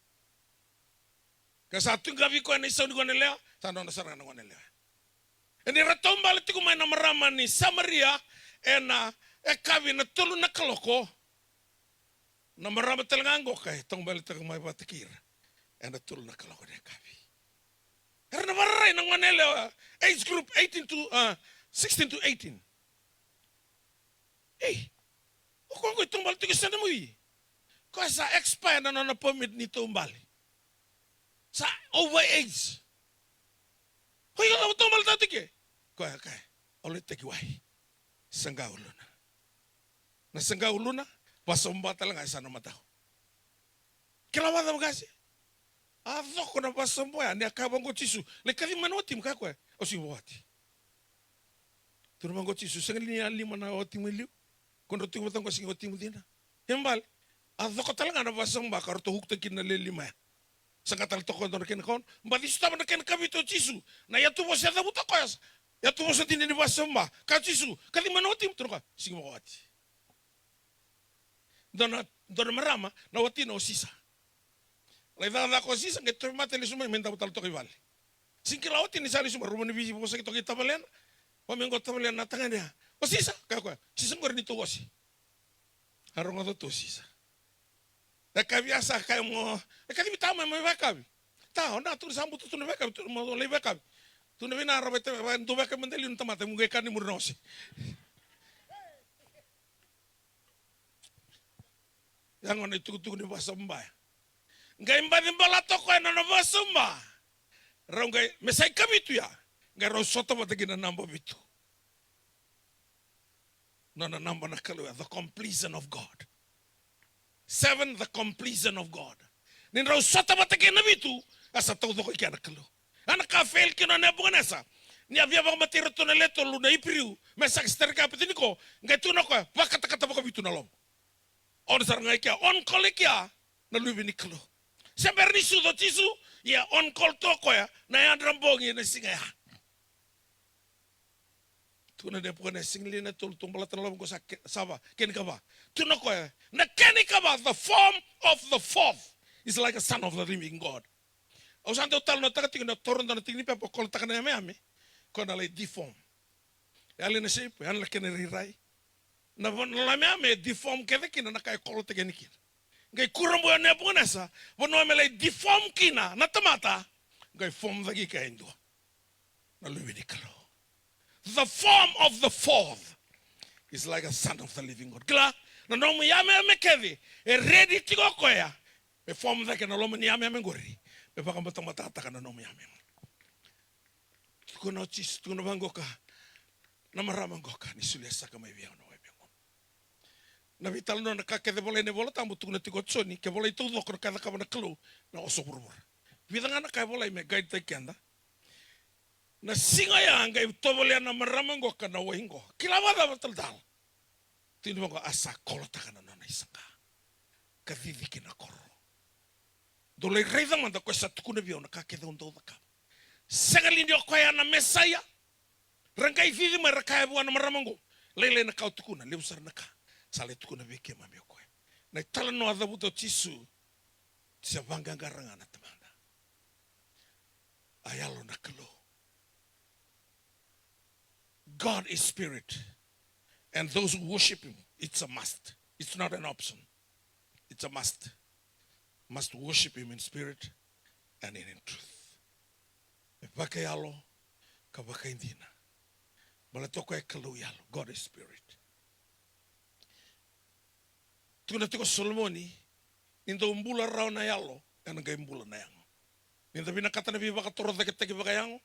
Ka sa tu ga vei koya na isau ni goneyalewa, sa nona sara ga na goneyalewa. E ni ra taubale tiko mai na marama ni Samaria ena yakavi na tolu na kaloko. Na marama tale ga qo ka e taubaletaka mai vata kei ira ena tolu na kaloko na yakavi. Era na vararai na goneyalewa, age group eighteen to, uh, sixteen to eighteen. Ei, o koya qo e taubale tiko e yasana mawi. Koya sa expire na nona permit ni taubale. Sa over age. O iko cava o taubaletaka tiko? Koya kaya, au lai taki wai. Saqa uluna. Na saqa uluna, vasoba tale ga e yasana matau. Kila vacava qase? A coko na vasoba ya, ni a kaya vaqo o Jisu, lai kacivi mai na watimu, kaya koya, au sega ni vakawati. Tukuna vaqo o Jisu, sega ni a lima na watimu e liu. Ko drau tiko vata qo sega ni watimu cina. Ia bale, a coko tale ga na vasoba ka ratou ukutaki kina na lewe lima ya. Saqa tale toka e dua na kena kaono. Baci sotava na kena kavitu o Jisu. Na yatuvosa e cavuta o koya. Yatuvosa dina ni vasoba. Kaya o Jisu, kacivi mai na watimu, tukuna o koya, sega ni vakawati. Dua na, dua na marama, na watina o Sisa. Lai cakacaka o Sisa, qai tauvimate, lesu mai, mai davo tale toka i vale. Sega ni kila o watina ni sa lesu mai, rau mai veivosaki toka i tavalena. Vaka mai qo tavalena na tagane ya. O Sisa, kaya o koya, Sisa qori ni tou ose. A rogoca tu o Sisa. E kavi a sa kaya mo, e kacivi tama mai vakayakavi. Ta, o na tu ni sa butu tu na vakayakavi, tu mo lai vakayakavi. Tu na vina ra vai, vai, dou vakayakavi mada liu na tamata, mo qai kaya ni muri na ose. Ya gona itukutuku ni vasoba ya. Qai baci balata o koya na nona vasoba. Rau qai, me sa ikavitu ya. Qai rau sota vata kina na naba vitu. Nona naba na Kalou ya, the completion of God. Seven, the completion of God. Ni drau sota vata kei na vitu, a sa taucoko i kea na Kalou. A na ka fail kina o Nepukanesa. Ni a via vakamatei iratou na lewe tolu na Iperiu, Mesake, Setareke, Apetiniko, qai tukuna o koya, vakatakata vakavitu na loma. On sara ga i kea, on call i kea na Luve ni Kalou. Se bera ni sucu o Jisu, ia on call tu o koya na yadra bogi ena siga ya. Tukuna o Nepukanesa, siga lewe na tolu, tou baleta na loma qo sa ke-, sa va, kena ikava. Tukuna o koya, na kena ikava, the form of the fourth is like a son of the living God. Au sa dau talanoataka tiko na taura dua na tiki ni pepa, o kolotaka na yameyame, koya na lai deform. Yali na shape, yali na kena irairai. Na vo-, na yameyame e deform kece kina na ka e kolotaki yani kina. Qai kurabui o Nepukanesa, vanua me lai deform kina na tamata, qai form cake i kea e dua na Luve ni Kalou. The form of the fourth is like a son of the living God. Kila, na nomu yameyame kece, e ready tiko o koya me form cake na loma ni yameyame qori, me vakabatabatatataka na nomu yameyame. Tukuna o Jisu, tukuna vaqoka na marama qoka, ni solia saka mai vei au na wai vei gunu. Na veitalanoa, na ka kece volai ena iVola Tabu, tukuna tiko o Joni, ke volai taucoko na ka e cakava na Kalou na oso vuravura. Vica ga na ka e volai me guide-taki keda. Na siga ya qai tovolea na marama qoka na wai qo. Kila vakacava talatala? Tukuni vaqo, a sa kolotaka na nona isaqa ka cici ki na koro. Dou lai raica mada, o koya sa tukuna vei au na ka kece au dau cakava. Sega li ni o koya na Mesaia? Ra qai cici mai ra kaya vua na marama qo, lailai na ka o tukuna, levu sara na ka sa lai tukuna vei keimami o koya. Na italanoa cavuta o Jisu, se vaqaqara ga na Tamada. A Yalo na Kalou. God is spirit, and those who worship him, it's a must. It's not an option. It's a must. Must worship him in spirit and in, in truth. Me vakayalo ka vakaidina. Baleta o koya e Kalou yalo. God is spirit. Tukuna tiko o Solomoni, ni dau bula rawa na yalo, ena qai bula na yago. Ni da vinakata na veivakatorocaketaki vakayago,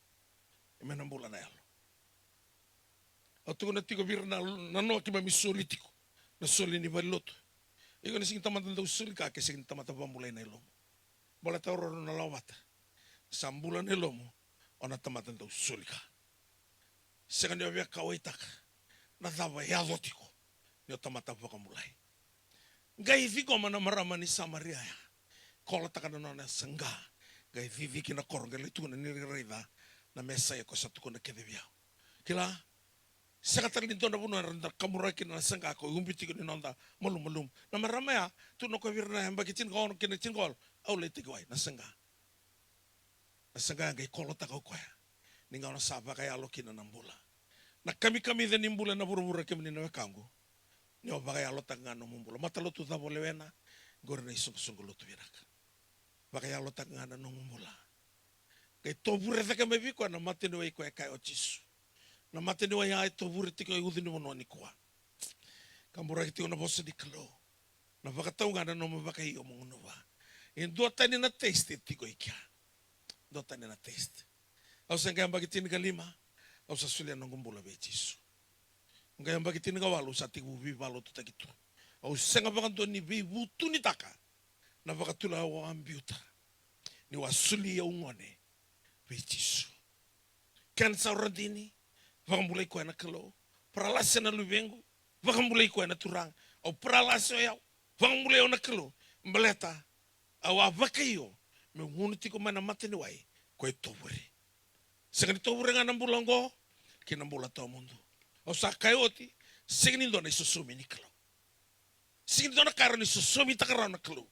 e me na bula na yalo. Au tukuna tiko vei ira na, na noa keimami soli tiko, na soli ni valenilotu. Iko ni sega ni tamata dau soli ka, ke sega ni tamata vakabulai na yalomu. Baleta o rau na lawata. Sa bula na yalomu, o na tamata dau soli ka. Sega ni o via kauwaitaka na cava e yaco tiko ni o tamata vakabulai. Qai ciqoma na marama ni Samaria ya, kolotaka na nona saqa, qai cici ki na koro, qai lai tukuna ni raica na Mesaia ko sa tukuna kece vei au. Kila, sega tale ni dua na vanua eda kaburaki kina na saqa ko ubi tiko ni noda malumalumu. Na marama ya, tukuna o koya vei ira na yabaki tinikaono kei na tinikawalu, au lai tekiwai na saqa. Na saqa qai kolotaka o koya. Ni gauna sa vakayalo kina na bula. Na kamikamica ni bula ena vuravura, kemuni na wekaqu, ni o vakayalotaka ga na nomu bula. Matalotu cava o lewena, qori na isoqosoqo lotu vinaka. Vakayalotaka ga na nomu bula. Qai tovure cake mai vei koya na mataniwai koya e kaya o Jisu. Na mataniwai ya e tovure tiko e ucu ni vanua nikua. Kaburaki tiko na vosa ni Kalou. Na vakatau ga na nomu vakaio mo gunuva. E dua tani na taste e tiko i kea. Dua tani na taste. Au sa qai yabaki tinikalima, au sa solia noqu bula vei Jisu. Au qai yabaki tinikawalu, au sa tekivu veivalotutaki tu. Au sega vakadua ni veivutunitaka na vakatulewa au a biuta, niu a soli au gone vei Jisu. Kensa o Radini, vakabulai koya na Kalou. Paralasi na luvequ, vakabulai koya na Turaga. Au paralasi o yau, vakabulai au na Kalou. Baleta au a vakaio meu gunu tiko mai na mataniwai ko e tovure. Sega ni tovure ga na bula oqo, kei na bula tawamudu. Au sa kaya oti, sega ni dua na isosomi ni Kalou. Sega ni dua na ka e rawa ni sosomitaka rawa na Kalou.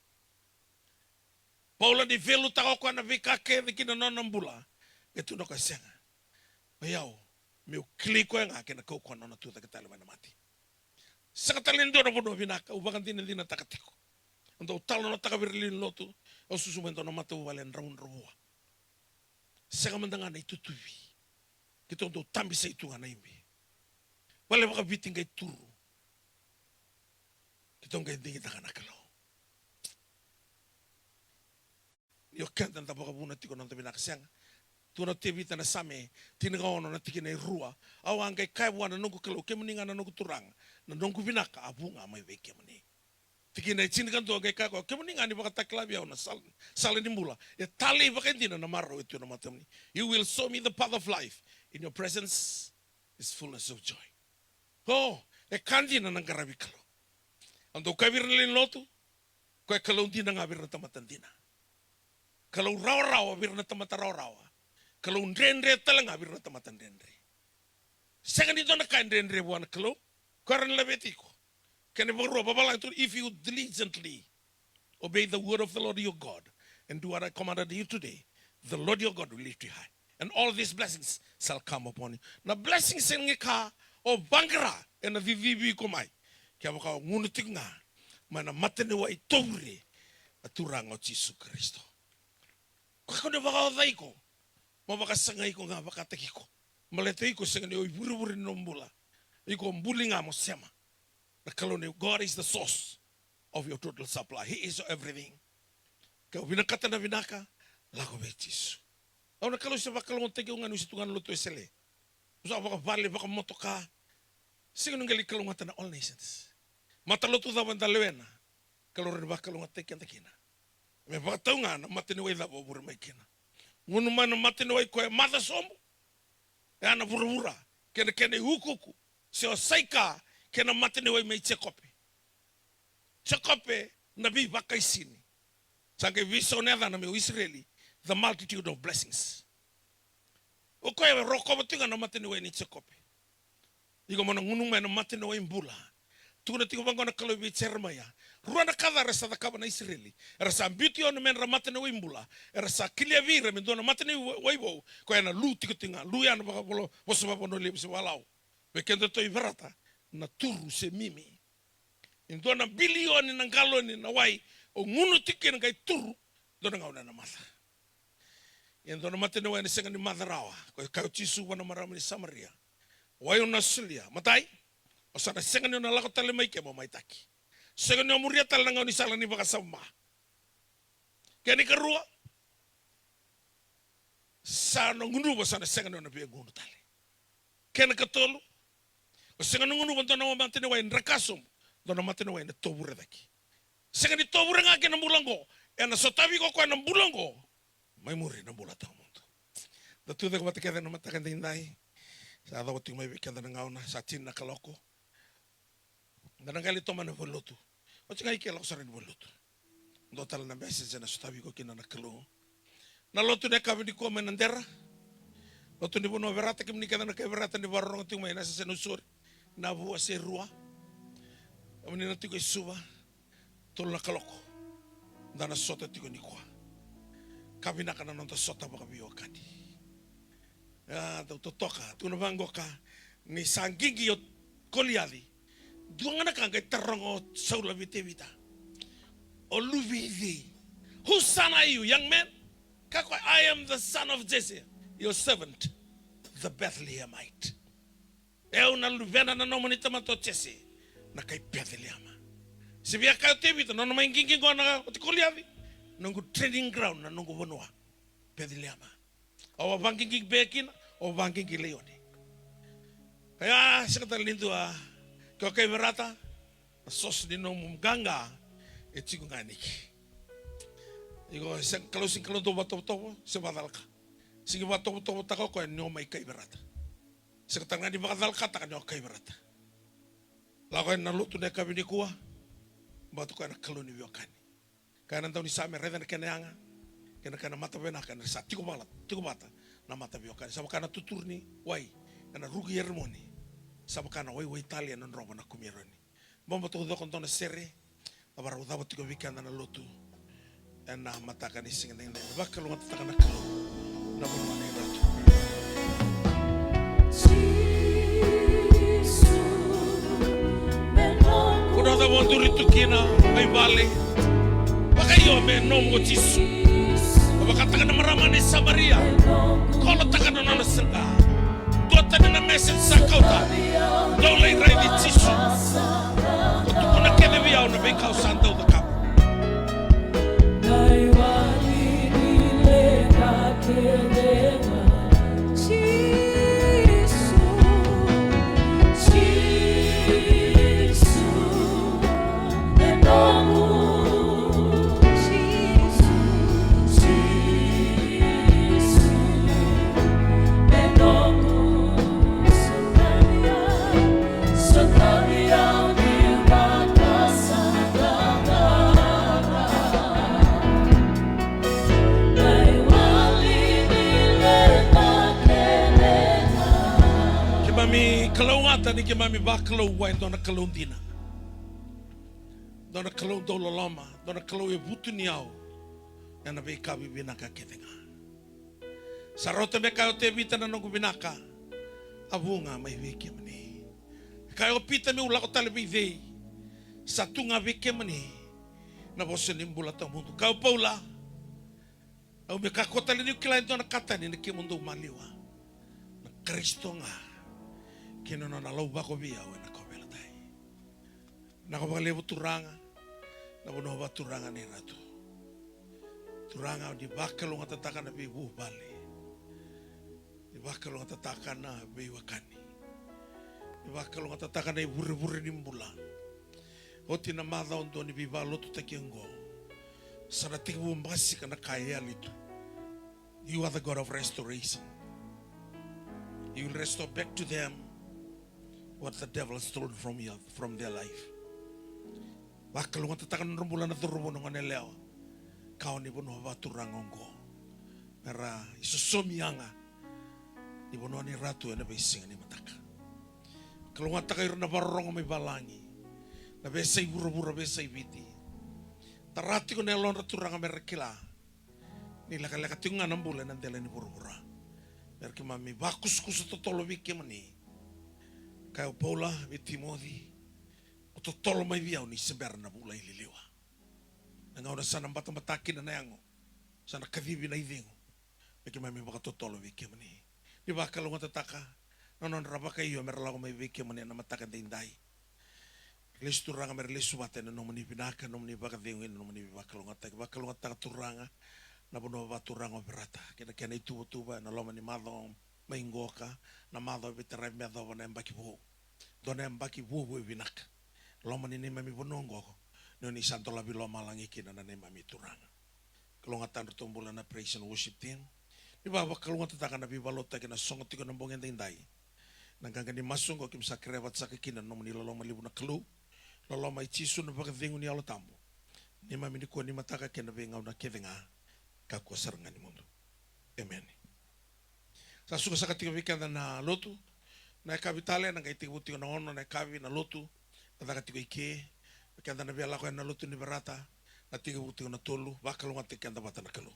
Paula ni veilutaka o koya na veika kece ki na nona bula, e tukuna o koya, sega. O yau, meu kilai koya ga kei na kaukauwa na nona tucake tale mai na mate. Sega tale ni dua na vanua vinaka, au vakadinadinataka tiko. Au dau talanoataka vei ira lewe ni lotu, au susu mai dua na matavuvale e dravudravua. Sega mada ga na itutuvi. Keitou dau tabisai tu ga na ibe. Vale vakaviti qai turu. Keitou qai digitaka na Kalou. Ni o keda da vakavuna tiko na noda vinaka, sega. Tukuna o Tevita na Same tinikaono na tikina e rua. Au a qai kaya vua na noqu Kalou, kemuni ga na noqu Turaga, na noqu vinaka a vu ga mai vei kemuni. Tikina e tinikadua qai kaya o koya, kemuni ga ni vakatakila vei au na sala, sala ni bula. E talei vakaidina na marau e tu ena matamuni. You will show me the path of life. In your presence is fullness of joy. O, e ka dina na qaravi Kalou. O dau kaya vei ira na lewe ni lotu, koya e Kalou dina ga vei ira na tamata dina. Kalou rawarawa vei ira na tamata rawarawa. Kalou dredre tale ga vei ira na tamata dredre. Sega ni dua na ka e dredre vua na Kalou. Koya era na laveti iko. Kena ivakarua, vavalagi tu, if you diligently obey the word of the Lord your God and do what I commanded you today, the Lord your God will lift you high. And all these blessings shall come upon you. Na blessings e ka o vaqara ena cicivi iko mai. Kevaka o gunu tiko ga mai na mataniwai tovure na Turaga o Jisu Karisito. Koya ko ni vakaoca iko, mo vakasagai iko ga vakataki iko. Baleta iko sega ni o ivurevure ni nomu bula. Iko buli ga mo sema. Na Kalou ni, God is the source of your total supply. He is your everything. Ke o vinakata na vinaka, lako vei Jisu. Au na Kalou se vakalougatataki au ga niu se tu ga na lotu Wesele. Au sa vakavale, vakamotoka. Sega ni qai lai kalougata na All Nations. Matalotu cava eda lewena, Kalou rawa ni vakalougatataki keda kina. Me vakatau ga na mataniwai cava o vure mai kina. Gunu mai na mataniwai koya e maca sobu. E a na vuravura kei na kena iukuuku, se o Saika kei na mataniwai mai Jekope. Jekope na veivakaisini. Sa qai veisau na yacana meu Isireli, the multitude of blessings. O koya e rokova tiko ga na mataniwai ni Jekope. Iko mo na gunu mai na mataniwai bula. Tukuna tiko vaqo na Kalou vei Jeremaia. Rua na ka ca era sa cakava na Isireli. Era sa biuti au na medra mataniwai bula. Era sa kilia vei ira me dua na mataniwai vou. Koya na lu tiko tiko ga. Lu ya na vakavolo, vosa vakavanua levu se vakalau. Vei kedatou i Verata, na turu se mimi. E dua na bilioni na galoni na wai o gunu tiko kina qai turu, dua na gauna ena maca. E dua na mataniwai ena sega ni maca rawa. Koya e kaya o Jisu vua na marama ni Samaria, wai au na solia? Matai, o sa na sega ni o na lako tale mai ke mo maitaki. Sega ni o muria tale na gaunisala ni vakasama. Kena ikarua, sa na gunuva, sa na sega ni o na via gunu tale. Kena ikatolu, o sega ni gunuva dua na mataniwai dra ka sobu, dua na mataniwai na tovure cake. Sega ni tovure ga kei na bula oqo, ena sotavi iko koya na bula oqo mai muri na bula tawamudu. Da tu cake vata kece na mataka daidai. Sa cava tiko mai vei keda na gauna, sa tini na kaloko. Da na qai lai tomana na valenilotu. Oti ga i ke, lako sara i valenilotu. Dua tale na message ena sotavi iko kina na Kalou. Na lotu na yakavi nikua mai Nadera. Lotu ni vanua Verata, kemuni kece na kai Verata ni vakarorogo tiko mai na S S N Nausori, Navua se Rua. Kemuni na tiko i Suva, tolu na kaloko. Da na sota tiko nikua. Ka vinaka na noda sota vakaveiwekani. A, dau totoka, tukuna vaqo ka, ni sa qiqi o Koliaci. Dua ga na ka qai taroga o Saula vei Tevita. O luve i cei? Whose son are you, young man? Kaya o koya, I am the son of Jesse, your servant, the Bethlehemite. E au na luvena na nomuni tamata o Jese, na kai Peceliema. Se via kaya o Tevita, nona mai qiqi qo na oti Koliaci, noqu training ground na noqu vanua, Peceliema. Au a vaqiqi bea kina, au a vaqiqi laione. Kaya, sega tale ni dua, ke o kai Verata, na source ni nomu qaqa e tiko ga niki. Iko, se Kalou, sega ni Kalou dau vakatovotovo, se vakacalaka. Sega ni vakatovotovotaka o koya ni o mai kai Verata. Sega tale ga ni vakacalakataka ni o kai Verata. Lako yani na lotu na yakavi nikua. Baleta o koya na Kalou ni veiwekani. Kaya na daunisame, raica na kena yaga kei na kena mata vinaka, ena sa tiko vata, tiko vata na mata veiwekani. Sa vaka na tuturu ni wai ena ruku i Erimoni. Sa vaka na waiwai tale ena drova na kumi Eroni. Bobo taucoko dua na sere, a vakarau cava tiko vei keda na lotu ena mataka ni siga edaidai. Vakalougatataka na Kalou na vanua nei Ratu. Ko na cava o duri tu kina mai vale, vakaio me nomu o Jisu. Vakataka na marama ni Samaria, kolotaka na nona saqa. Dua tani na message sa kauta. Dou lai raici Jisu. Ko tukuna kece vei au na veika au sa dau cakava. Keimami vakalou vua e dua na Kalou dina, dua na Kalou dau loloma, dua na Kalou e vutuniyau ena veika vivinaka kece ga. Sa rauta me kaya o Tevita na noqu vinaka, a vu ga mai vei kemuni. Kaya o Pita, meu lako tale vei cei? Sa tu ga vei kemuni na vosa ni bula tawamudu. Kaya o Paula, au me kakua tale niu kila e dua na ka tani ena kemudou maliwa, na Karisito ga kei na nona lauvako vei au ena kauveilatai. Vinaka vakalevu Turaga, na vanua vakaturaga ni Ratu. Turaga, ni vakalougatataka na veivuvale, ni vakalougatataka na veiwekani, ni vakalougatataka na ivurevure ni bula. Oti na macawa dua ni veivakalotutaki oqo, sa na tekivu basika na ka e yali tu. You are the God of restoration. You will restore back to them what the devil has stolen from your, from their life. Vakalougatataka na nodra bula na cauravou, na goneyalewa, kawa ni vanua vakaturaga oqo, me ra isosomi yaga ni vanua ni Ratu ena veisiga ni mataka. Kalougata ira na vakarorogo mai valagi, na veiyasai vuravura, veiyasai Viti. Tara tiko na yalodra Turaga me ra kila ni lekaleka tiko ga na bula ena dela ni vuravura, me ra keimami vakusakusa totolo vei kemuni. Kaya o Paula vei Timoci, mo totolo mai vei au ni se bera na vula i liliwa. Na gauna sa na batabata kina na yago, sa na kacivi na icegu, me keimami vakatotolo vei kemuni. Ni vakalougatataka na nodra vakaio me ra lako mai vei kemuni ena mataka edaidai. Lesu Turaga me ra lesu vata ena nomuni vinaka, nomuni vakacegu, ena nomuni veivakalougatataki. Vakalougatataka Turaga na vanua vakaturaga o Verata kei na kena ituvatuva ena loma ni macawa mai qoka, na macawa veitaravi me yacova na yabaki vou. Dua na yabaki vuavuai vinaka loma ni neimami vanua oqo, ni oni sa dolavi lomalagi kina na neimami Turaga. Kalougata na nodratou bula na praise and worship team. Ni vavakalougatataka na veivakalotutaki ena sogo tiko ena bogi edaidai. Na qaqa ni masu oqo keimami sa kerea vata saka kina na nomuni loloma levu na Kalou, loloma i Jisu, na vakacegu ni Yalo Tabu, neimami nikua, ni mataka kei na veigauna kece ga, kakua sara ga ni mudu. Emeni. Sa suka saka tiko vei keda na lotu. Na yakavi tale na qai tekivu tiko na ono na yakavi na lotu, na caka tiko i ke. Vei keda na via lako yani na lotu ni Verata, na tekivu tiko na tolu. Vakalougatataki keda vata na Kalou.